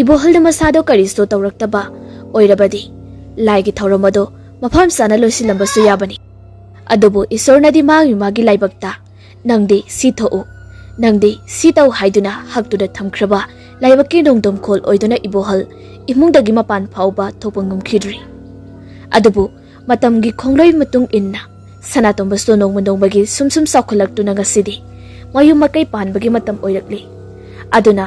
ꯏꯕꯣꯍꯜꯅ ꯃꯁꯥꯗꯣ ꯀꯔꯤꯁꯨ ꯇꯧꯔꯛꯇꯕ ꯑꯣꯏꯔꯕꯗꯤ ꯂꯥꯏꯒꯤ ꯊꯧꯔꯝ ꯑꯗꯣ ꯃꯐꯝ ꯆꯥꯅ ꯂꯣꯏꯁꯤꯜꯂꯝꯕꯁꯨ ꯌꯥꯕꯅꯤ꯫ ꯑꯗꯨꯕꯨ ꯏꯁꯣꯔꯅꯗꯤ ꯃꯥꯒꯤ ꯃꯥꯒꯤ ꯂꯥꯏꯕꯛꯇ "ꯅꯪꯗꯤ ꯁꯤ ꯊꯣꯛꯎ, ꯅꯪꯗꯤ ꯁꯤ ꯇꯧ" ꯍꯥꯏꯗꯨꯅ ꯍꯛꯇꯨꯅ ꯊꯝꯈ꯭ꯔꯕ ꯂꯥꯏꯕꯛꯀꯤ ꯅꯣꯡꯗꯝꯈꯣꯜ ꯑꯣꯏꯗꯨꯅ ꯏꯕꯣꯍꯜ ꯏꯃꯨꯡꯗꯒꯤ ꯃꯄꯥꯟ ꯐꯥꯎꯕ ꯊꯣꯛꯄ ꯉꯝꯈꯤꯗ꯭ꯔꯤ꯫ ꯑꯗꯨꯕꯨ ꯃꯇꯝꯒꯤ ꯈꯣꯡꯂꯣꯏ ꯃꯇꯨꯡ ꯏꯟꯅ ꯁꯅꯥꯇꯣꯝꯕꯁꯨ ꯅꯣꯡꯃ ꯅꯣꯡꯃꯒꯤ ꯁꯨꯝ ꯁꯨꯝ ꯆꯥꯎꯈꯠꯂꯛꯇꯨꯅ ꯉꯁꯤꯗꯤ ꯃꯌꯨꯝ ꯃꯀꯩ ꯄꯥꯟꯕꯒꯤ ꯃꯇꯝ ꯑꯣꯏꯔꯛꯂꯤ꯫ ꯑꯗꯨꯅ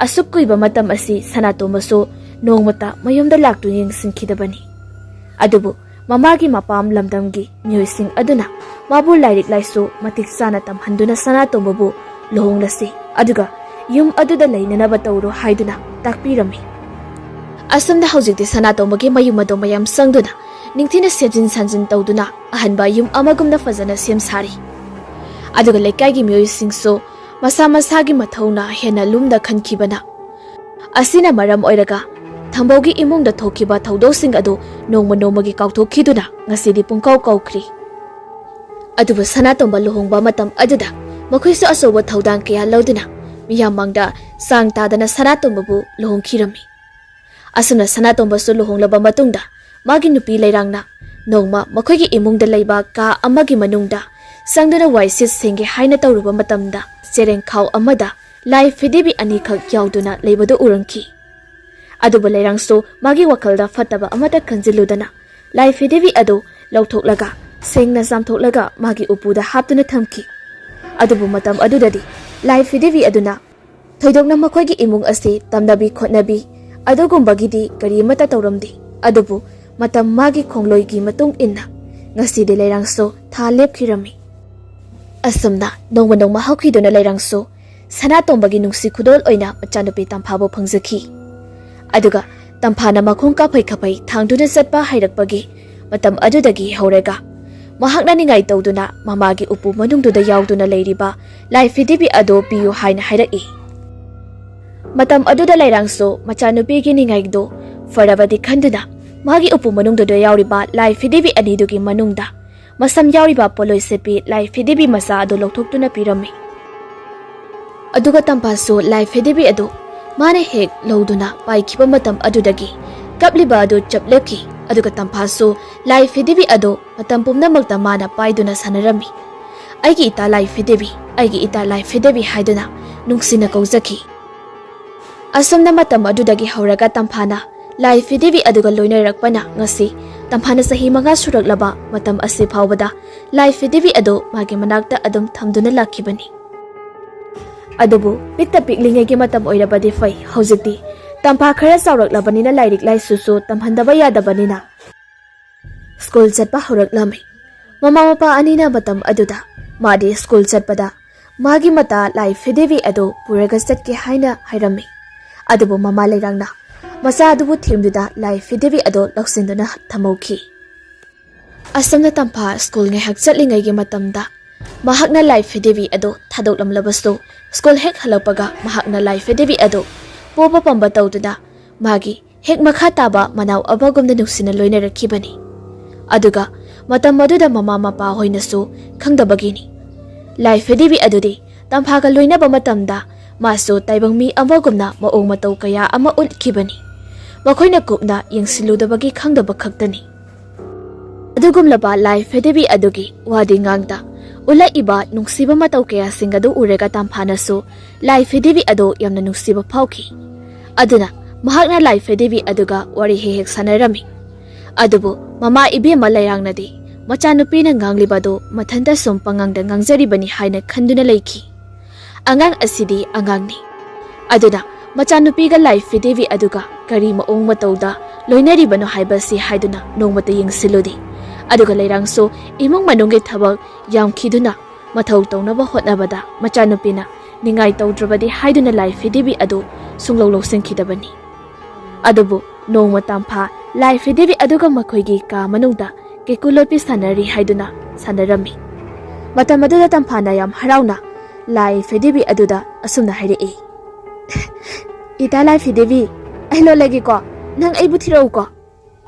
ꯑꯁꯨꯛ ꯀꯨꯏꯕ ꯃꯇꯝ ꯑꯁꯤ ꯁꯅꯥꯇꯣꯝꯕꯁꯨ ꯅꯣꯡꯃꯇ ꯃꯌꯨꯝꯗ ꯂꯥꯛꯇꯨꯅ ꯌꯦꯡꯁꯤꯟꯈꯤꯗꯕꯅꯤ꯫ ꯑꯗꯨꯕꯨ ꯃꯃꯥꯒꯤ ꯃꯄꯥꯝ ꯂꯝꯗꯝꯒꯤ ꯃꯤꯑꯣꯏꯁꯤꯡ ꯑꯗꯨꯅ ꯃꯥꯕꯨ ꯂꯥꯏꯔꯤꯛ ꯂꯥꯏꯁꯨ ꯃꯇꯤꯛ ꯆꯥꯅ ꯇꯝꯍꯟꯗꯨꯅ ꯁꯅꯥꯇꯣꯝꯕꯕꯨ ꯂꯨꯍꯣꯡꯂꯁꯤ, ꯑꯗꯨꯒ ꯌꯨꯝ ꯑꯗꯨꯗ ꯂꯩꯅꯅꯕ ꯇꯧꯔꯣ ꯍꯥꯏꯗꯨꯅ ꯇꯥꯛꯄꯤꯔꯝꯃꯤ꯫ ꯑꯁꯨꯝꯅ ꯍꯧꯖꯤꯛꯇꯤ ꯁꯅꯥꯇꯣꯝꯕꯒꯤ ꯃꯌꯨꯝ ꯑꯗꯨ ꯃꯌꯥꯝ ꯆꯪꯗꯨꯅ ꯅꯤꯡꯊꯤꯅ ꯁꯦꯝꯖꯤꯟ ꯁꯥꯖꯤꯟ ꯇꯧꯗꯨꯅ ꯑꯍꯟꯕ ꯌꯨꯝ ꯑꯃꯒꯨꯝꯅ ꯐꯖꯅ ꯁꯦꯝ ꯁꯥꯔꯤ꯫ ꯑꯗꯨꯒ ꯂꯩꯀꯥꯏꯒꯤ ꯃꯤꯑꯣꯏꯁꯤꯡꯁꯨ ꯃꯁꯥ ꯃꯁꯥꯒꯤ ꯃꯊꯧꯅ ꯍꯦꯟꯅ ꯂꯨꯝꯅ ꯈꯟꯈꯤꯕꯅ ꯑꯁꯤꯅ ꯃꯔꯝ ꯑꯣꯏꯔꯒ ꯊꯝꯕꯧꯒꯤ ꯏꯃꯨꯡꯗ ꯊꯣꯛꯈꯤꯕ ꯊꯧꯗꯣꯛꯁꯤꯡ ꯑꯗꯨ ꯅꯣꯡꯃ ꯅꯣꯡꯃꯒꯤ ꯀꯥꯎꯊꯣꯛꯈꯤꯗꯨꯅ ꯉꯁꯤꯗꯤ ꯄꯨꯡꯀꯥꯎ ꯀꯥꯎꯈ꯭ꯔꯤ꯫ ꯑꯗꯨꯕꯨ ꯁꯅꯥꯇꯣꯝꯕ ꯂꯨꯍꯣꯡꯕ ꯃꯇꯝ ꯑꯗꯨꯗ ꯃꯈꯣꯏꯁꯨ ꯑꯆꯧꯕ ꯊꯧꯗꯥꯡ ꯀꯌꯥ ꯂꯧꯗꯨꯅ ꯃꯤꯌꯥꯝ ꯃꯥꯡꯗ ꯆꯥꯡ ꯇꯥꯗꯅ ꯁꯅꯥꯇꯣꯝꯕꯕꯨ ꯂꯨꯍꯣꯡꯈꯤꯔꯝꯃꯤ꯫ ꯑꯁꯨꯝꯅ ꯁꯅꯥꯇꯣꯝꯕꯁꯨ ꯂꯨꯍꯣꯡꯂꯕ ꯃꯇꯨꯡꯗ ꯃꯥꯒꯤ ꯅꯨꯄꯤ ꯂꯩꯔꯥꯡꯅ ꯅꯣꯡꯃ ꯃꯈꯣꯏꯒꯤ ꯏꯃꯨꯡꯗ ꯂꯩꯕ ꯀꯥ ꯑꯃꯒꯤ ꯃꯅꯨꯡꯗ ꯆꯪꯗꯨꯅ ꯋꯥꯏ ꯁꯤꯠ ꯁꯦꯡꯒꯦ ꯍꯥꯏꯅ ꯇꯧꯔꯨꯕ ꯃꯇꯝꯗ ꯆꯦꯔꯦꯡꯈꯥꯎ ꯑꯃꯗ ꯂꯥꯏ ꯐꯤꯗꯤꯕꯤ ꯑꯅꯤꯈꯛ ꯌꯥꯎꯗꯨꯅ ꯂꯩꯕꯗꯨ ꯎꯔꯝꯈꯤ꯫ ꯑꯗꯨꯕꯨ ꯂꯩꯔꯥꯡꯁꯨ ꯃꯥꯒꯤ ꯋꯥꯈꯜꯗ ꯐꯠꯇꯕ ꯑꯃꯠꯇ ꯈꯟꯖꯤꯜꯂꯨꯗꯅ ꯂꯥꯏ ꯐꯤꯗꯤꯕꯤ ꯑꯗꯨ ꯂꯧꯊꯣꯛꯂꯒ ꯁꯦꯡꯅ ꯆꯥꯝꯊꯣꯛꯂꯒ ꯃꯥꯒꯤ ꯎꯄꯨꯗ ꯍꯥꯞꯇꯨꯅ ꯊꯝꯈꯤ꯫ ꯑꯗꯨꯕꯨ ꯃꯇꯝ ꯑꯗꯨꯗꯗꯤ ꯂꯥꯏ ꯐꯤꯗꯤꯕꯤ ꯑꯗꯨꯅ ꯊꯣꯏꯗꯣꯛꯅ ꯃꯈꯣꯏꯒꯤ ꯏꯃꯨꯡ ꯑꯁꯤ ꯇꯝꯅꯕꯤ ꯈꯣꯠꯅꯕꯤ ꯑꯗꯨꯒꯨꯝꯕꯒꯤꯗꯤ ꯀꯔꯤ ꯑꯃꯠꯇ ꯇꯧꯔꯝꯗꯦ꯫ ꯑꯗꯨꯕꯨ ꯃꯇꯝ ꯃꯥꯒꯤ ꯈꯣꯡꯂꯣꯏꯒꯤ ꯃꯇꯨꯡ ꯏꯟꯅ ꯉꯁꯤꯗꯤ ꯂꯩꯔꯥꯡꯁꯨ ꯊꯥ ꯂꯦꯞꯈꯤꯔꯝꯃꯤ꯫ ꯑꯁꯨꯝꯅ ꯅꯣꯡꯃ ꯅꯣꯡꯃ ꯍꯧꯈꯤꯗꯨꯅ ꯂꯩꯔꯥꯡꯁꯨ ꯁꯅꯥꯇꯣꯝꯕꯒꯤ ꯅꯨꯡꯁꯤ ꯈꯨꯗꯣꯜ ꯑꯣꯏꯅ ꯃꯆꯥꯅꯨꯄꯤ ꯇꯝꯐꯥꯕꯨ ꯐꯪꯖꯈꯤ꯫ ꯑꯗꯨꯒ ꯇꯝꯐꯥꯅ ꯃꯈꯣꯡ ꯀꯥꯐꯩ ꯀꯥꯐꯩ ꯊꯥꯡꯗꯨꯅ ꯆꯠꯄ ꯍꯩꯔꯛꯄꯒꯤ ꯃꯇꯝ ꯑꯗꯨꯗꯒꯤ ꯍꯧꯔꯒ ꯃꯍꯥꯛꯅ ꯅꯤꯡꯉꯥꯏ ꯇꯧꯗꯨꯅ ꯃꯃꯥꯒꯤ ꯎꯄꯨ ꯃꯅꯨꯡꯗꯨꯗ ꯌꯥꯎꯗꯨꯅ ꯂꯩꯔꯤꯕ ꯂꯥꯏ ꯐꯤꯗꯤꯕꯤ ꯑꯗꯨ ꯄꯤꯌꯨ ꯍꯥꯏꯅ ꯍꯥꯏꯔꯛꯏ꯫ ꯃꯇꯝ ꯑꯗꯨꯗ ꯂꯩꯔꯥꯡꯁꯨ ꯃꯆꯥꯅꯨꯄꯤꯒꯤ ꯅꯤꯡꯉꯥꯏꯗꯨ ꯐꯔꯕꯗꯤ ꯈꯟꯗꯨꯅ ꯃꯥꯒꯤ ꯎꯄꯨ ꯃꯅꯨꯡꯗꯨꯗ ꯌꯥꯎꯔꯤꯕ ꯂꯥꯏ ꯐꯤꯗꯤꯕꯤ ꯑꯅꯤꯗꯨꯒꯤ ꯃꯅꯨꯡꯗ ꯃꯁꯝ ꯌꯥꯎꯔꯤꯕ ꯄꯣꯠꯂꯣꯏ ꯁꯦꯠꯄꯤ ꯂꯥꯏ ꯐꯤꯗꯤꯕꯤ ꯃꯆꯥ ꯑꯗꯨ ꯂꯧꯊꯣꯛꯇꯨꯅ ꯄꯤꯔꯝꯃꯤ꯫ ꯑꯗꯨꯒ ꯇꯝꯐꯥꯁꯨ ꯂꯥꯏ ꯐꯤꯗꯤꯕꯤ ꯑꯗꯨ ꯃꯥꯅ ꯍꯦꯛ ꯂꯧꯗꯨꯅ ꯄꯥꯏꯈꯤꯕ ꯃꯇꯝ ꯑꯗꯨꯗꯒꯤ ꯀꯞꯂꯤꯕ ꯑꯗꯨ ꯆꯞ ꯂꯦꯞꯈꯤ꯫ ꯑꯗꯨꯒ ꯇꯝꯐꯥꯁꯨ ꯂꯥꯏ ꯐꯤꯗꯤꯕꯤ ꯑꯗꯨ ꯃꯇꯝ ꯄꯨꯝꯅꯃꯛꯇ ꯃꯥꯅ ꯄꯥꯏꯗꯨꯅ ꯁꯥꯟꯅꯔꯝꯃꯤ꯫ "ꯑꯩꯒꯤ ꯏꯇꯥ ꯂꯥꯏ ꯐꯤꯗꯤꯕꯤ, ꯑꯩꯒꯤ ꯏꯇꯥ ꯂꯥꯏ ꯐꯤꯗꯤꯕꯤ" ꯍꯥꯏꯗꯨꯅ ꯅꯨꯡꯁꯤꯅ ꯀꯧꯖꯈꯤ꯫ ꯑꯁꯨꯝꯅ ꯃꯇꯝ ꯑꯗꯨꯗꯒꯤ ꯍꯧꯔꯒ ꯇꯝꯐꯥꯅ ꯂꯥꯏ ꯐꯤꯗꯤꯕꯤ ꯑꯗꯨꯒ ꯂꯣꯏꯅꯔꯛꯄꯅ ꯉꯁꯤ ꯇꯝꯐꯥꯅ ꯆꯍꯤ ꯃꯉꯥ ꯁꯨꯔꯛꯂꯕ ꯃꯇꯝ ꯑꯁꯤ ꯐꯥꯎꯕꯗ ꯂꯥꯏ ꯐꯤꯗꯤꯕꯤ ꯑꯗꯨ ꯃꯥꯒꯤ ꯃꯅꯥꯛꯇ ꯑꯗꯨꯝ ꯊꯝꯗꯨꯅ ꯂꯥꯛꯈꯤꯕꯅꯤ꯫ ꯑꯗꯨꯕꯨ ꯄꯤꯛꯇ ꯄꯤꯛꯂꯤꯉꯩꯒꯤ ꯃꯇꯝ ꯑꯣꯏꯔꯕꯗꯤ ꯐꯩ, ꯍꯧꯖꯤꯛꯇꯤ ꯇꯝꯐꯥ ꯈꯔ ꯆꯥꯎꯔꯛꯂꯕꯅꯤꯅ ꯂꯥꯏꯔꯤꯛ ꯂꯥꯏꯁꯨꯁꯨ ꯇꯝꯍꯟꯗꯕ ꯌꯥꯗꯕꯅꯤꯅ ꯁ꯭ꯀꯨꯜ ꯆꯠꯄ ꯍꯧꯔꯛꯂꯝꯃꯤ꯫ ꯃꯃꯥ ꯃꯄꯥ ꯑꯅꯤꯅ ꯃꯇꯝ ꯑꯗꯨꯗ ꯃꯥꯗꯤ ꯁ꯭ꯀꯨꯜ ꯆꯠꯄꯗ ꯃꯥꯒꯤ ꯃꯇꯥ ꯂꯥꯏ ꯐꯤꯗꯤꯕꯤ ꯑꯗꯨ ꯄꯨꯔꯒ ꯆꯠꯀꯦ ꯍꯥꯏꯅ ꯍꯥꯏꯔꯝꯃꯤ꯫ ꯑꯗꯨꯕꯨ ꯃꯃꯥ ꯂꯩꯔꯥꯡꯅ ꯃꯆꯥ ꯑꯗꯨꯕꯨ ꯊꯦꯝꯗꯨꯅ ꯂꯥꯏ ꯐꯤꯗꯤꯕꯤ ꯑꯗꯨ ꯂꯧꯁꯤꯟꯗꯨꯅ ꯊꯝꯍꯧꯈꯤ꯫ ꯑꯁꯨꯝꯅ ꯇꯝꯐꯥ ꯁ꯭ꯀꯨꯜ ꯉꯥꯏꯍꯥꯛ ꯆꯠꯂꯤꯉꯩꯒꯤ ꯃꯇꯝꯗ ꯃꯍꯥꯛꯅ ꯂꯥꯏ ꯐꯤꯗꯤꯕꯤ ꯑꯗꯨ ꯊꯥꯗꯣꯛꯂꯝꯂꯕꯁꯨ, ꯁ꯭ꯀꯨꯜ ꯍꯦꯛ ꯍꯜꯂꯛꯄꯒ ꯃꯍꯥꯛꯅ ꯂꯥꯏ ꯐꯤꯗꯤꯕꯤ ꯑꯗꯨ ꯄꯣꯕ ꯄꯝꯕ ꯇꯧꯗꯨꯅ ꯃꯥꯒꯤ ꯍꯦꯛ ꯃꯈꯥ ꯇꯥꯕ ꯃꯅꯥꯎ ꯑꯃꯒꯨꯝꯅ ꯅꯨꯡꯁꯤꯅ ꯂꯣꯏꯅꯔꯛꯈꯤꯕꯅꯤ꯫ ꯑꯗꯨꯒ ꯃꯇꯝ ꯑꯗꯨꯗ ꯃꯃꯥ ꯃꯄꯥ ꯍꯣꯏꯅꯁꯨ ꯈꯪꯗꯕꯒꯤꯅꯤ꯫ ꯂꯥꯏ ꯐꯤꯗꯤꯕꯤ ꯑꯗꯨꯗꯤ ꯇꯝꯐꯥꯒ ꯂꯣꯏꯅꯕ ꯃꯇꯝꯗ ꯃꯥꯁꯨ ꯇꯥꯏꯕꯪ ꯃꯤ ꯑꯃꯒꯨꯝꯅ ꯃꯑꯣꯡ ꯃꯇꯧ ꯀꯌꯥ ꯑꯃ ꯎꯠꯈꯤꯕꯅꯤ꯫ ꯃꯈꯣꯏꯅ ꯀꯨꯞꯅ ꯌꯦꯡꯁꯤꯜꯂꯨꯗꯕꯒꯤ ꯈꯪꯗꯕ ꯈꯛꯇꯅꯤ꯫ ꯑꯗꯨꯒꯨꯝꯂꯕ ꯂꯥꯏ ꯐꯤꯗꯤꯕꯤ ꯑꯗꯨꯒꯤ ꯋꯥꯗꯤ ꯉꯥꯡꯗ, ꯎꯠꯂꯛꯏꯕ ꯅꯨꯡꯁꯤꯕ ꯃꯇꯧ ꯀꯌꯥꯁꯤꯡ ꯑꯗꯨ ꯎꯔꯒ ꯇꯝꯐꯥꯅꯁꯨ ꯂꯥꯏ ꯐꯤꯗꯤꯕꯤ ꯑꯗꯨ ꯌꯥꯝꯅ ꯅꯨꯡꯁꯤꯕ ꯐꯥꯎꯈꯤ꯫ ꯑꯗꯨꯅ ꯃꯍꯥꯛꯅ ꯂꯥꯏ ꯐꯤꯗꯤꯕꯤ ꯑꯗꯨꯒ ꯋꯥꯔꯤ ꯍꯦꯛ ꯍꯦꯛ ꯁꯥꯟꯅꯔꯝꯃꯤ꯫ ꯑꯗꯨꯕꯨ ꯃꯃꯥ ꯏꯕꯦꯝꯃ ꯂꯩꯔꯥꯡꯅꯗꯤ ꯃꯆꯥꯅꯨꯄꯤꯅ ꯉꯥꯡꯂꯤꯕ ꯑꯗꯨ ꯃꯊꯟꯇ ꯁꯨꯝ ꯄꯉꯥꯡꯗ ꯉꯥꯡꯖꯔꯤꯕꯅꯤ ꯍꯥꯏꯅ ꯈꯟꯗꯨꯅ ꯂꯩꯈꯤ꯫ ꯑꯉꯥꯡ ꯑꯁꯤꯗꯤ ꯑꯉꯥꯡꯅꯤ꯫ ꯑꯗꯨꯅ ꯃꯆꯥꯅꯨꯄꯤꯒ ꯂꯥꯏ ꯐꯤꯗꯦꯕꯤ ꯑꯗꯨꯒ ꯀꯔꯤ ꯃꯑꯣꯡ ꯃꯇꯧꯗ ꯂꯣꯏꯅꯔꯤꯕꯅꯣ ꯍꯥꯏꯕꯁꯤ ꯍꯥꯏꯗꯨꯅ ꯅꯣꯡꯃꯇ ꯌꯦꯡꯁꯤꯜꯂꯨꯗꯦ꯫ ꯑꯗꯨꯒ ꯂꯩꯔꯥꯡꯁꯨ ꯏꯃꯨꯡ ꯃꯅꯨꯡꯒꯤ ꯊꯕꯛ ꯌꯥꯝꯈꯤꯗꯨꯅ ꯃꯊꯧ ꯇꯧꯅꯕ ꯍꯣꯠꯅꯕꯗ ꯃꯆꯥꯅꯨꯄꯤꯅ ꯅꯤꯡꯉꯥꯏ ꯇꯧꯗ꯭ꯔꯕꯗꯤ ꯍꯥꯏꯗꯨꯅ ꯂꯥꯏ ꯐꯤꯗꯦꯕꯤ ꯑꯗꯨ ꯁꯨꯡꯂꯧ ꯂꯧꯁꯤꯟꯈꯤꯗꯕꯅꯤ꯫ ꯑꯗꯨꯕꯨ ꯅꯣꯡꯃ ꯇꯝꯐꯥ ꯂꯥꯏ ꯐꯤꯗꯦꯕꯤ ꯑꯗꯨꯒ ꯃꯈꯣꯏꯒꯤ ꯀꯥ ꯃꯅꯨꯡꯗ ꯀꯦꯀꯨ ꯂꯣꯠꯄꯤ ꯁꯥꯟꯅꯔꯤ ꯍꯥꯏꯗꯨꯅ ꯁꯥꯟꯅꯔꯝꯃꯤ꯫ ꯃꯇꯝ ꯑꯗꯨꯗ ꯇꯝꯐꯥꯅ ꯌꯥꯝ ꯍꯔꯥꯎꯅ ꯂꯥꯏ ꯐꯤꯗꯦꯕꯤ ꯑꯗꯨꯗ ꯑꯁꯨꯝꯅ ꯍꯥꯏꯔꯛꯏ, "ꯏꯇꯥ ꯂꯥꯏ ꯐꯤꯗꯦꯕꯤ, ꯑꯩ ꯂꯣꯠꯂꯒꯦꯀꯣ, ꯅꯪ ꯑꯩꯕꯨ ꯊꯤꯔꯛꯎꯀꯣ"꯫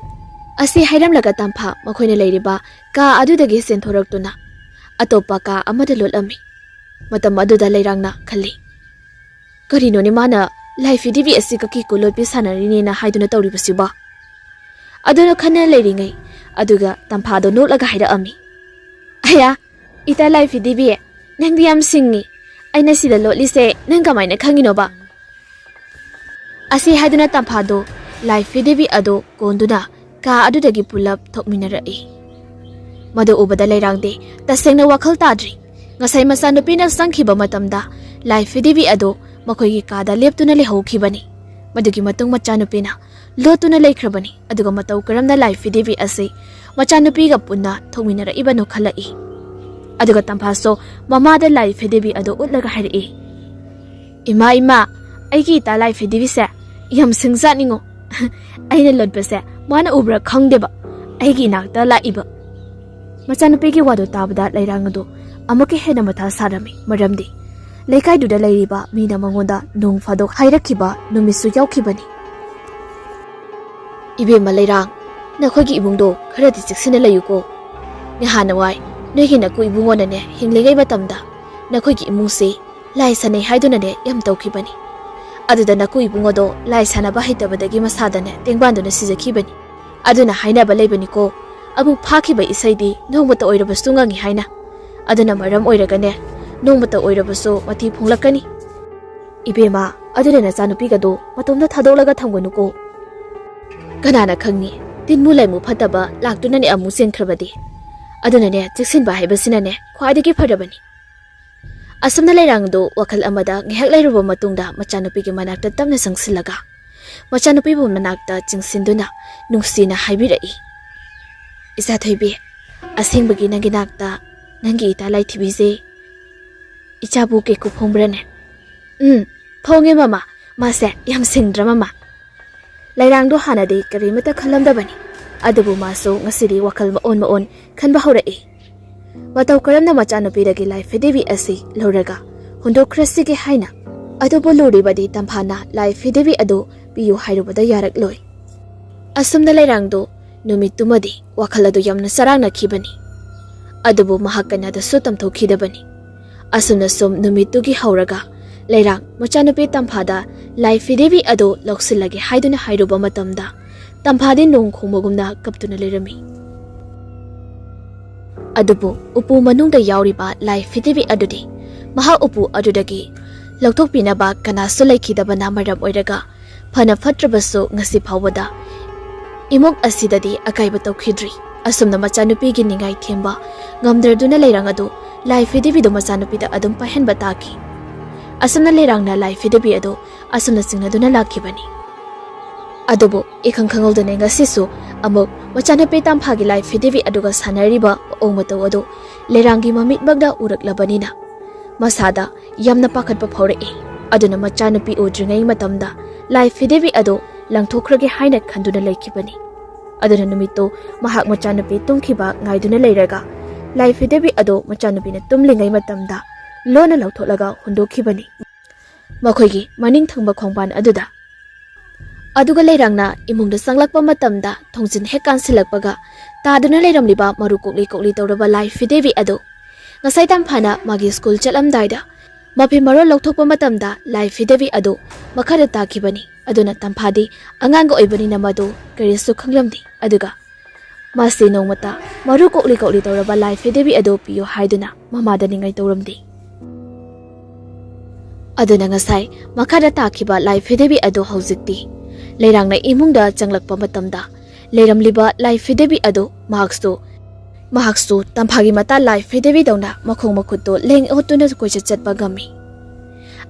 ꯑꯁꯤ ꯍꯥꯏꯔꯝꯂꯒ ꯇꯝꯐꯥ ꯃꯈꯣꯏꯅ ꯂꯩꯔꯤꯕ ꯀꯥ ꯑꯗꯨꯗꯒꯤ ꯆꯦꯟꯊꯣꯔꯛꯇꯨꯅ ꯑꯇꯣꯞꯄ ꯀꯥ ꯑꯃꯗ ꯂꯣꯠꯂꯝꯃꯤ꯫ ꯃꯇꯝ ꯑꯗꯨꯗ ꯂꯩꯔꯥꯡꯅ ꯈꯜꯂꯤ, "ꯀꯔꯤꯅꯣꯅꯦ ꯃꯥꯅ ꯂꯥꯏ ꯐꯤꯗꯦꯕꯤ ꯑꯁꯤꯒ ꯀꯦꯀꯨ ꯂꯣꯠꯄꯤ ꯁꯥꯟꯅꯔꯤꯅꯦꯅ ꯍꯥꯏꯗꯨꯅ ꯇꯧꯔꯤꯕꯁꯤꯕꯣ?" ꯑꯗꯨꯅ ꯈꯟꯅ ꯂꯩꯔꯤꯉꯩ ꯑꯗꯨꯒ ꯇꯝꯐꯥꯗꯣ ꯅꯣꯛꯂꯒ ꯍꯥꯏꯔꯛꯑꯝꯃꯤ, "ꯑꯌꯥ, ꯏꯇꯥ ꯂꯥꯏ ꯐꯤꯗꯦꯕꯤ, ꯅꯪꯗꯤ ꯌꯥꯝ ꯁꯤꯡꯉꯤ꯫ ꯑꯩꯅ ꯁꯤꯗ ꯂꯣꯠꯂꯤꯁꯦ ꯅꯪ ꯀꯃꯥꯏꯅ ꯈꯪꯉꯤꯅꯣꯕ?" ꯑꯁꯤ ꯍꯥꯏꯗꯨꯅ ꯇꯝꯐꯥꯗꯣ ꯂꯥꯏ ꯐꯤꯗꯦꯕꯤ ꯑꯗꯣ ꯀꯣꯟꯗꯨꯅ ꯀꯥ ꯑꯗꯨꯗꯒꯤ ꯄꯨꯂꯞ ꯊꯣꯛꯃꯤꯟꯅꯔꯛꯏ꯫ ꯃꯗꯨ ꯎꯕꯗ ꯂꯩꯔꯥꯡꯗꯦ ꯇꯁꯦꯡꯅ ꯋꯥꯈꯜ ꯇꯥꯗ꯭ꯔꯤ꯫ ꯉꯁꯥꯏ ꯃꯆꯥꯅꯨꯄꯤꯅ ꯆꯪꯈꯤꯕ ꯃꯇꯝꯗ ꯂꯥꯏ ꯐꯤꯗꯦꯕꯤ ꯑꯗꯣ ꯃꯈꯣꯏꯒꯤ ꯀꯥꯗ ꯂꯦꯞꯇꯨꯅ ꯂꯩꯍꯧꯈꯤꯕꯅꯤ꯫ ꯃꯗꯨꯒꯤ ꯃꯇꯨꯡ ꯃꯆꯥꯅꯨꯄꯤꯅ ꯂꯣꯠꯇꯨꯅ ꯂꯩꯈ꯭ꯔꯕꯅꯤ꯫ ꯑꯗꯨꯒ ꯃꯇꯧ ꯀꯔꯝꯅ ꯂꯥꯏ ꯐꯤꯗꯦꯕꯤ ꯑꯁꯤ ꯃꯆꯥꯅꯨꯄꯤꯒ ꯄꯨꯟꯅ ꯊꯣꯛꯃꯤꯟꯅꯔꯛꯏꯕꯅꯣ ꯈꯜꯂꯛꯏ꯫ ꯑꯗꯨꯒ ꯇꯝꯐꯥꯁꯨ ꯃꯃꯥꯗ ꯂꯥꯏ ꯐꯤꯗꯦꯕꯤ ꯑꯗꯨ ꯎꯠꯂꯒ ꯍꯥꯏꯔꯛꯏ, "ꯏꯃꯥ, ꯏꯃꯥ, ꯑꯩꯒꯤ ꯏꯇꯥ ꯂꯥꯏ ꯐꯤꯗꯦꯕꯤꯁꯦ ꯌꯥꯝ ꯁꯤꯡꯖꯥꯠꯅꯤꯉꯣ꯫ ꯑꯩꯅ ꯂꯣꯠꯄꯁꯦ ꯃꯥꯅ ꯎꯕ꯭ꯔꯥ ꯈꯪꯗꯦꯕ, ꯑꯩꯒꯤ ꯏꯅꯥꯛꯇ ꯂꯥꯛꯏꯕ"꯫ ꯃꯆꯥꯅꯨꯄꯤꯒꯤ ꯋꯥꯗꯣ ꯇꯥꯕꯗ ꯂꯩꯔꯥꯡ ꯑꯗꯨ ꯑꯃꯨꯛꯀ ꯍꯦꯟꯅ ꯃꯊꯥ ꯁꯥꯔꯝꯃꯤ, ꯃꯔꯝꯗꯤ ꯂꯩꯀꯥꯏꯗꯨꯗ ꯂꯩꯔꯤꯕ ꯃꯤꯅ ꯃꯉꯣꯟꯗ ꯅꯣꯡ ꯐꯥꯗꯣꯛ ꯍꯥꯏꯔꯛꯈꯤꯕ ꯅꯨꯃꯤꯠꯁꯨ ꯌꯥꯎꯈꯤꯕꯅꯤ꯫ "ꯏꯕꯦꯝꯃ ꯂꯩꯔꯥꯡ, ꯅꯈꯣꯏꯒꯤ ꯏꯃꯨꯡꯗꯣ ꯈꯔꯗꯤ ꯆꯦꯛꯁꯤꯟꯅ ꯂꯩꯌꯨꯀꯣ꯫ ꯅꯍꯥꯟꯋꯥꯏ ꯅꯣꯏꯒꯤ ꯅꯀꯨ ꯏꯕꯨꯡꯉꯣꯅꯅꯦ ꯍꯤꯡꯂꯤꯉꯩ ꯃꯇꯝꯗ ꯅꯈꯣꯏꯒꯤ ꯏꯃꯨꯡꯁꯤ ꯂꯥꯏ ꯁꯥꯟꯅꯩ ꯍꯥꯏꯗꯨꯅꯅꯦ ꯌꯥꯝ ꯇꯧꯈꯤꯕꯅꯤ꯫ ꯑꯗꯨꯗ ꯅꯀꯨ ꯏꯕꯨꯡꯉꯣꯗꯣ ꯂꯥꯏ ꯁꯥꯟꯅꯕ ꯍꯩꯇꯕꯗꯒꯤ ꯃꯁꯥꯗꯅꯦ ꯇꯦꯡꯕꯥꯟꯗꯨꯅ ꯁꯤꯖꯈꯤꯕꯅꯤ꯫ ꯑꯗꯨꯅ ꯍꯥꯏꯅꯕ ꯂꯩꯕꯅꯤꯀꯣ, ꯑꯃꯨꯛ ꯐꯥꯈꯤꯕ ꯏꯁꯩꯗꯤ ꯅꯣꯡꯃꯇ ꯑꯣꯏꯔꯕꯁꯨ ꯉꯪꯉꯤ ꯍꯥꯏꯅ꯫ ꯑꯗꯨꯅ ꯃꯔꯝ ꯑꯣꯏꯔꯒꯅꯦ ꯅꯣꯡꯃꯇ ꯑꯣꯏꯔꯕꯁꯨ ꯃꯊꯤ ꯐꯣꯡꯂꯛꯀꯅꯤ꯫ ꯏꯕꯦꯝꯃ, ꯑꯗꯨꯅ ꯅꯆꯥꯅꯨꯄꯤꯒꯗꯣ ꯃꯇꯣꯝꯇ ꯊꯥꯗꯣꯛꯂꯒ ꯊꯝꯒꯅꯨꯀꯣ꯫ ꯀꯅꯥꯅ ꯈꯪꯅꯤ, ꯇꯤꯟꯃꯨ ꯂꯥꯏꯃꯨ ꯐꯠꯇꯕ ꯂꯥꯛꯇꯨꯅꯅꯦ ꯑꯃꯨꯛ ꯆꯦꯟꯈ꯭ꯔꯕꯗꯤ꯫ ꯑꯗꯨꯅꯅꯦ ꯆꯦꯛꯁꯤꯟꯕ ꯍꯥꯏꯕꯁꯤꯅꯅꯦ ꯈ꯭ꯋꯥꯏꯗꯒꯤ ꯐꯔꯕꯅꯤ"꯫ ꯑꯁꯨꯝꯅ ꯂꯩꯔꯥꯡꯗꯨ ꯋꯥꯈꯜ ꯑꯃꯗ ꯉꯥꯏꯍꯥꯛ ꯂꯩꯔꯨꯕ ꯃꯇꯨꯡꯗ ꯃꯆꯥꯅꯨꯄꯤꯒꯤ ꯃꯅꯥꯛꯇ ꯇꯞꯅ ꯆꯪꯁꯤꯜꯂꯒ ꯃꯆꯥꯅꯨꯄꯤꯕꯨ ꯃꯅꯥꯛꯇ ꯆꯤꯡꯁꯤꯟꯗꯨꯅ ꯅꯨꯡꯁꯤꯅ ꯍꯥꯏꯕꯤꯔꯛꯏ, "ꯏꯆꯥ ꯊꯣꯏꯕꯤ, ꯑꯁꯦꯡꯕꯒꯤ ꯅꯪꯒꯤ ꯅꯥꯛꯇ ꯅꯪꯒꯤ ꯏꯇꯥ ꯂꯥꯏꯊꯤꯕꯤꯁꯦ ꯏꯆꯥꯕꯨ ꯀꯦꯀꯨ ꯐꯣꯡꯕ꯭ꯔꯅꯦ?" "ꯎꯝ, ꯐꯣꯡꯉꯦ ꯃꯃꯥ, ꯃꯥꯁꯦ ꯌꯥꯝ ꯁꯤꯡꯗ꯭ꯔ ꯃꯃꯥ?" ꯂꯩꯔꯥꯡꯗꯣ ꯍꯥꯟꯅꯗꯤ ꯀꯔꯤꯃꯠꯇ ꯈꯜꯂꯝꯗꯕꯅꯤ, ꯑꯗꯨꯕꯨ ꯃꯥꯁꯨ ꯉꯁꯤꯗꯤ ꯋꯥꯈꯜ ꯃꯑꯣꯟ ꯃꯑꯣꯟ ꯈꯟꯕ ꯍꯧꯔꯛꯏ꯫ ꯃꯇꯧ ꯀꯔꯝꯅ ꯃꯆꯥꯅꯨꯄꯤꯗꯒꯤ ꯂꯥꯏ ꯐꯤꯗꯦꯕꯤ ꯑꯁꯤ ꯂꯧꯔꯒ ꯍꯨꯟꯗꯣꯛꯈ꯭ꯔꯁꯤꯒꯦ ꯍꯥꯏꯅ? ꯑꯗꯨꯕꯨ ꯂꯨꯔꯤꯕꯗꯤ ꯇꯝꯐꯥꯅ ꯂꯥꯏ ꯐꯤꯗꯦꯕꯤ ꯑꯗꯨ ꯄꯤꯌꯨ ꯍꯥꯏꯔꯨꯕꯗ ꯌꯥꯔꯛꯂꯣꯏ꯫ ꯑꯁꯨꯝꯅ ꯂꯩꯔꯥꯡꯗꯣ ꯅꯨꯃꯤꯠꯇꯨꯃꯗꯤ ꯋꯥꯈꯜ ꯑꯗꯨ ꯌꯥꯝꯅ ꯆꯔꯥꯡꯅꯈꯤꯕꯅꯤ꯫ ꯑꯗꯨꯕꯨ ꯃꯍꯥꯛ ꯀꯅꯥꯗꯁꯨ ꯇꯝꯊꯣꯛꯈꯤꯗꯕꯅꯤ꯫ ꯑꯁꯨꯝꯅ ꯁꯨꯝ ꯅꯨꯃꯤꯠꯇꯨꯒꯤ ꯍꯧꯔꯒ ꯂꯩꯔꯥꯡ ꯃꯆꯥꯅꯨꯄꯤ ꯇꯝꯐꯥꯗ ꯂꯥꯏ ꯐꯤꯗꯦꯕꯤ ꯑꯗꯨ ꯂꯧꯁꯤꯜꯂꯒꯦ ꯍꯥꯏꯗꯨꯅ ꯍꯥꯏꯔꯨꯕ ꯃꯇꯝꯗ ꯇꯝꯐꯥꯗꯤ ꯅꯣꯡ ꯈꯣꯡꯕꯒꯨꯝꯅ ꯀꯞꯇꯨꯅ ꯂꯩꯔꯝꯃꯤ꯫ ꯑꯗꯨꯕꯨ ꯎꯄꯨ ꯃꯅꯨꯡꯗ ꯌꯥꯎꯔꯤꯕ ꯂꯥꯏ ꯐꯤꯗꯦꯕꯤ ꯑꯗꯨꯗꯤ ꯃꯍꯥꯛ ꯎꯄꯨ ꯑꯗꯨꯗꯒꯤ ꯂꯧꯊꯣꯛꯄꯤꯅꯕ ꯀꯅꯥꯁꯨ ꯂꯩꯈꯤꯗꯕꯅ ꯃꯔꯝ ꯑꯣꯏꯔꯒ ꯐꯅ ꯐꯠꯇ꯭ꯔꯕꯁꯨ ꯉꯁꯤ ꯐꯥꯎꯕꯗ ꯏꯃꯨꯡ ꯑꯁꯤꯗꯗꯤ ꯑꯀꯥꯏꯕ ꯇꯧꯈꯤꯗ꯭ꯔꯤ꯫ ꯑꯁꯨꯝꯅ ꯃꯆꯥꯅꯨꯄꯤꯒꯤ ꯅꯤꯡꯉꯥꯏ ꯊꯦꯝꯕ ꯉꯝꯗ꯭ꯔꯗꯨꯅ ꯂꯩꯔꯥꯡ ꯑꯗꯨ ꯂꯥꯏ ꯐꯤꯗꯦꯕꯤꯗꯨ ꯃꯆꯥꯅꯨꯄꯤꯗ ꯑꯗꯨꯝ ꯄꯥꯏꯍꯟꯕ ꯇꯥꯈꯤ꯫ ꯑꯁꯨꯝꯅ ꯂꯩꯔꯥꯡꯅ ꯂꯥꯏ ꯐꯤꯗꯦꯕꯤ ꯑꯗꯨ ꯑꯁꯨꯝꯅ ꯆꯤꯡꯅꯗꯨꯅ ꯂꯥꯛꯈꯤꯕꯅꯤ꯫ ꯑꯗꯨꯕꯨ ꯏꯈꯪ ꯈꯪꯍꯧꯗꯅ ꯉꯁꯤꯁꯨ ꯑꯃꯨꯛ ꯃꯆꯥꯅꯨꯄꯤ ꯇꯝꯐꯥꯒꯤ ꯂꯥꯏ ꯐꯤꯗꯦꯕꯤ ꯑꯗꯨꯒ ꯁꯥꯟꯅꯔꯤꯕ ꯃꯑꯣꯡ ꯃꯇꯧ ꯑꯗꯨ ꯂꯩꯔꯥꯡꯒꯤ ꯃꯃꯤꯠꯃꯛꯅ ꯎꯔꯛꯂꯕꯅꯤꯅ ꯃꯁꯥꯗ ꯌꯥꯝꯅ ꯄꯥꯈꯠꯄ ꯐꯥꯎꯔꯛꯏ꯫ ꯑꯗꯨꯅ ꯃꯆꯥꯅꯨꯄꯤ ꯎꯗ꯭ꯔꯤꯉꯩ ꯃꯇꯝꯗ ꯂꯥꯏ ꯐꯤꯗꯦꯕꯤ ꯑꯗꯨ ꯂꯪꯊꯣꯛꯈ꯭ꯔꯒꯦ ꯍꯥꯏꯅ ꯈꯟꯗꯨꯅ ꯂꯩꯈꯤꯕꯅꯤ꯫ ꯑꯗꯨꯅ ꯅꯨꯃꯤꯠꯇꯨ ꯃꯍꯥꯛ ꯃꯆꯥꯅꯨꯄꯤ ꯇꯨꯝꯈꯤꯕ ꯉꯥꯏꯗꯨꯅ ꯂꯩꯔꯒ ꯂꯥꯏ ꯐꯤꯗꯦꯕꯤ ꯑꯗꯨ ꯃꯆꯥꯅꯨꯄꯤꯅ ꯇꯨꯝꯂꯤꯉꯩ ꯃꯇꯝꯗ ꯂꯣꯟꯅ ꯂꯧꯊꯣꯛꯂꯒ ꯍꯨꯟꯗꯣꯛꯈꯤꯕꯅꯤ꯫ ꯃꯈꯣꯏꯒꯤ ꯃꯅꯤꯡ ꯊꯪꯕ ꯈꯣꯡꯕꯥꯟ ꯑꯗꯨꯗ꯫ ꯑꯗꯨꯒ ꯂꯩꯔꯥꯡꯅ ꯏꯃꯨꯡꯗ ꯆꯪꯂꯛꯄ ꯃꯇꯝꯗ ꯊꯣꯡꯖꯤꯟ ꯍꯦꯛ ꯀꯥꯟꯁꯤꯜꯂꯛꯄꯒ ꯇꯥꯗꯨꯅ ꯂꯩꯔꯝꯂꯤꯕ ꯃꯔꯨ ꯀꯣꯛꯂꯤ ꯀꯣꯛꯂꯤ ꯇꯧꯔꯕ ꯂꯥꯏ ꯐꯤꯗꯦꯕꯤ ꯑꯗꯨ ꯉꯁꯥꯏ ꯇꯝꯐꯥꯅ ꯃꯥꯒꯤ ꯁ꯭ꯀꯨꯜ ꯆꯠꯂꯝꯗꯥꯏꯗ ꯃꯐꯤ ꯃꯔꯣꯜ ꯂꯧꯊꯣꯛꯄ ꯃꯇꯝꯗ ꯂꯥꯏ ꯐꯤꯗꯦꯕꯤ ꯑꯗꯨ ꯃꯈꯥꯗ ꯇꯥꯈꯤꯕꯅꯤ꯫ ꯑꯗꯨꯅ ꯇꯝꯐꯥꯗꯤ ꯑꯉꯥꯡꯒ ꯑꯣꯏꯕꯅꯤꯅ ꯃꯗꯨ ꯀꯔꯤꯁꯨ ꯈꯪꯂꯝꯗꯦ꯫ ꯑꯗꯨꯒ ꯃꯥꯁꯤ ꯅꯣꯡꯃꯇ ꯃꯔꯨ ꯀꯣꯛꯂꯤ ꯀꯣꯛꯂꯤ ꯇꯧꯔꯕ ꯂꯥꯏ ꯐꯤꯗꯦꯕꯤ ꯑꯗꯨ ꯄꯤꯌꯨ ꯍꯥꯏꯗꯨꯅ ꯃꯃꯥꯗ ꯅꯤꯡꯉꯥꯏ ꯇꯧꯔꯝꯗꯦ꯫ ꯑꯗꯨꯅ ꯉꯁꯥꯏ ꯃꯈꯥꯗ ꯇꯥꯈꯤꯕ ꯂꯥꯏ ꯐꯤꯗꯦꯕꯤ ꯑꯗꯨ ꯍꯧꯖꯤꯛꯇꯤ ꯂꯩꯔꯥꯡꯅ ꯏꯃꯨꯡꯗ ꯆꯪꯂꯛꯄ ꯃꯇꯝꯗ ꯂꯩꯔꯝꯂꯤꯕ ꯂꯥꯏ ꯐꯤꯗꯦꯕꯤ ꯑꯗꯨ ꯃꯍꯥꯛꯁꯨ ꯃꯍꯥꯛꯁꯨ ꯇꯝꯐꯥꯒꯤ ꯃꯇꯥ ꯂꯥꯏ ꯐꯦꯗꯦꯕꯤꯗꯧꯅ ꯃꯈꯣꯡ ꯃꯈꯨꯠꯇꯨ ꯂꯦꯡ ꯑꯣꯠꯇꯨꯅ ꯀꯣꯏꯆꯠ ꯆꯠꯄ ꯉꯝꯃꯤ꯫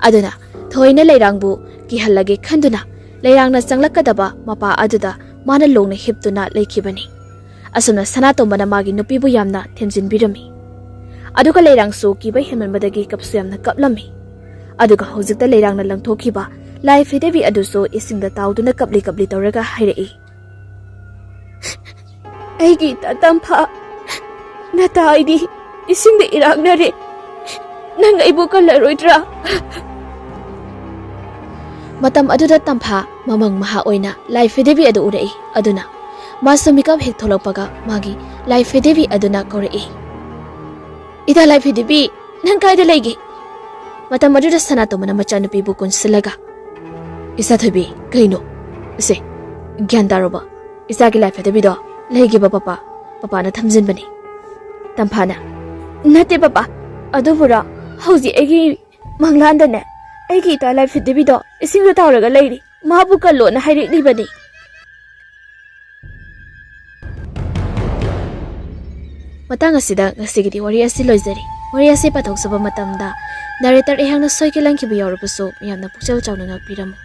ꯑꯗꯨꯅ ꯊꯣꯏꯅ ꯂꯩꯔꯥꯡꯕꯨ ꯀꯤꯍꯜꯂꯒꯦ ꯈꯟꯗꯨꯅ ꯂꯩꯔꯥꯡꯅ ꯆꯪꯂꯛꯀꯗꯕ ꯃꯄꯥ ꯑꯗꯨꯗ ꯃꯥꯅ ꯂꯣꯡꯅ ꯍꯤꯞꯇꯨꯅ ꯂꯩꯈꯤꯕꯅꯤ꯫ ꯑꯁꯨꯝꯅ ꯁꯅꯥꯇꯣꯝꯕꯅ ꯃꯥꯒꯤ ꯅꯨꯄꯤꯕꯨ ꯌꯥꯝꯅ ꯊꯦꯝꯖꯤꯟꯕꯤꯔꯝꯃꯤ꯫ ꯑꯗꯨꯒ ꯂꯩꯔꯥꯡꯁꯨ ꯀꯤꯕ ꯍꯦꯟꯃꯟꯕꯗꯒꯤ ꯀꯞꯁꯨ ꯌꯥꯝꯅ ꯀꯞꯂꯝꯃꯤ꯫ ꯑꯗꯨꯒ ꯍꯧꯖꯤꯛꯇ ꯂꯩꯔꯥꯡꯅ ꯂꯪꯊꯣꯛꯈꯤꯕ ꯂꯥꯏ ꯐꯦꯗꯦꯕꯤ ꯑꯗꯨꯁꯨ ꯏꯁꯤꯡꯗ ꯇꯥꯎꯗꯨꯅ ꯀꯞꯂꯤ ꯀꯞꯂꯤ ꯇꯧꯔꯒ ꯍꯥꯏꯔꯛꯏ, "ꯑꯩꯒꯤ ꯏꯇꯥ ꯇꯝꯐꯥ, ꯅꯇꯥ ꯑꯩꯗꯤ ꯏꯁꯤꯡꯗ ꯏꯔꯥꯛꯅꯔꯦ꯫ ꯅꯪ ꯑꯩꯕꯨ ꯀꯜꯂꯔꯣꯏꯗ꯭ꯔꯥ?" ꯃꯇꯝ ꯑꯗꯨꯗ ꯇꯝꯐꯥ ꯃꯃꯪ ꯃꯍꯥ ꯑꯣꯏꯅ ꯂꯥꯏ ꯐꯦꯗꯦꯕꯤ ꯑꯗꯨ ꯎꯔꯛꯏ꯫ ꯑꯗꯨꯅ ꯃꯥꯁꯨ ꯃꯤꯀꯞ ꯍꯦꯛ ꯊꯣꯛꯂꯛꯄꯒ ꯃꯥꯒꯤ ꯂꯥꯏ ꯐꯦꯗꯦꯕꯤ ꯑꯗꯨꯅ ꯀꯧꯔꯛꯏ, "ꯏꯇꯥ ꯂꯥꯏ ꯐꯦꯗꯦꯕꯤ, ꯅꯪ ꯀꯥꯏꯗ ꯂꯩꯒꯦ?" ꯃꯇꯝ ꯑꯗꯨꯗ ꯁꯅꯥꯇꯣꯝꯕꯅ ꯃꯆꯥꯅꯨꯄꯤꯕꯨ ꯀꯨꯟꯁꯤꯜꯂꯒ, "ꯏꯆꯥ ꯊꯣꯏꯕꯤ, ꯀꯩꯅꯣ? ꯏꯁꯦ, ꯒ꯭ꯌꯥꯟ ꯇꯥꯔꯣꯕ꯫ ꯏꯆꯥꯒꯤ ꯂꯥꯏ ꯐꯦꯗꯦꯕꯤꯗꯣ ꯂꯩꯒꯦꯕ ꯄꯄꯥ, ꯄꯄꯥꯅ ꯊꯝꯖꯤꯟꯕꯅꯤ꯫" ꯇꯝꯐꯥꯅ, "ꯅꯠꯇꯦ ꯄꯄꯥ, ꯑꯗꯨꯕꯨꯔꯣ, ꯍꯧꯖꯤꯛ ꯑꯩꯒꯤ ꯃꯪꯂꯥꯟꯗꯅꯦ, ꯑꯩꯒꯤ ꯏꯇꯥ ꯂꯥꯏ ꯐꯦꯗꯦꯕꯤꯗꯣ ꯏꯁꯤꯡꯗ ꯇꯥꯎꯔꯒ ꯂꯩꯔꯤ꯫ ꯃꯥꯕꯨ ꯀꯜꯂꯣꯅ ꯍꯥꯏꯔꯛꯂꯤꯕꯅꯤ꯫" ꯃꯇꯥꯡ ꯑꯁꯤꯗ ꯉꯁꯤꯒꯤꯗꯤ ꯋꯥꯔꯤ ꯑꯁꯤ ꯂꯣꯏꯖꯔꯤ꯫ ꯋꯥꯔꯤ ꯑꯁꯤ ꯄꯥꯊꯣꯛꯆꯕ ꯃꯇꯝꯗ ꯅꯔꯦꯇꯔ ꯑꯩꯍꯥꯛꯅ ꯁꯣꯏꯈꯤꯂꯝꯈꯤꯕ ꯌꯥꯎꯔꯕꯁꯨ ꯃꯌꯥꯝꯅ ꯄꯨꯛꯆꯦꯜ ꯆꯥꯎꯅ ꯉꯥꯛꯄꯤꯔꯝꯃꯨ꯫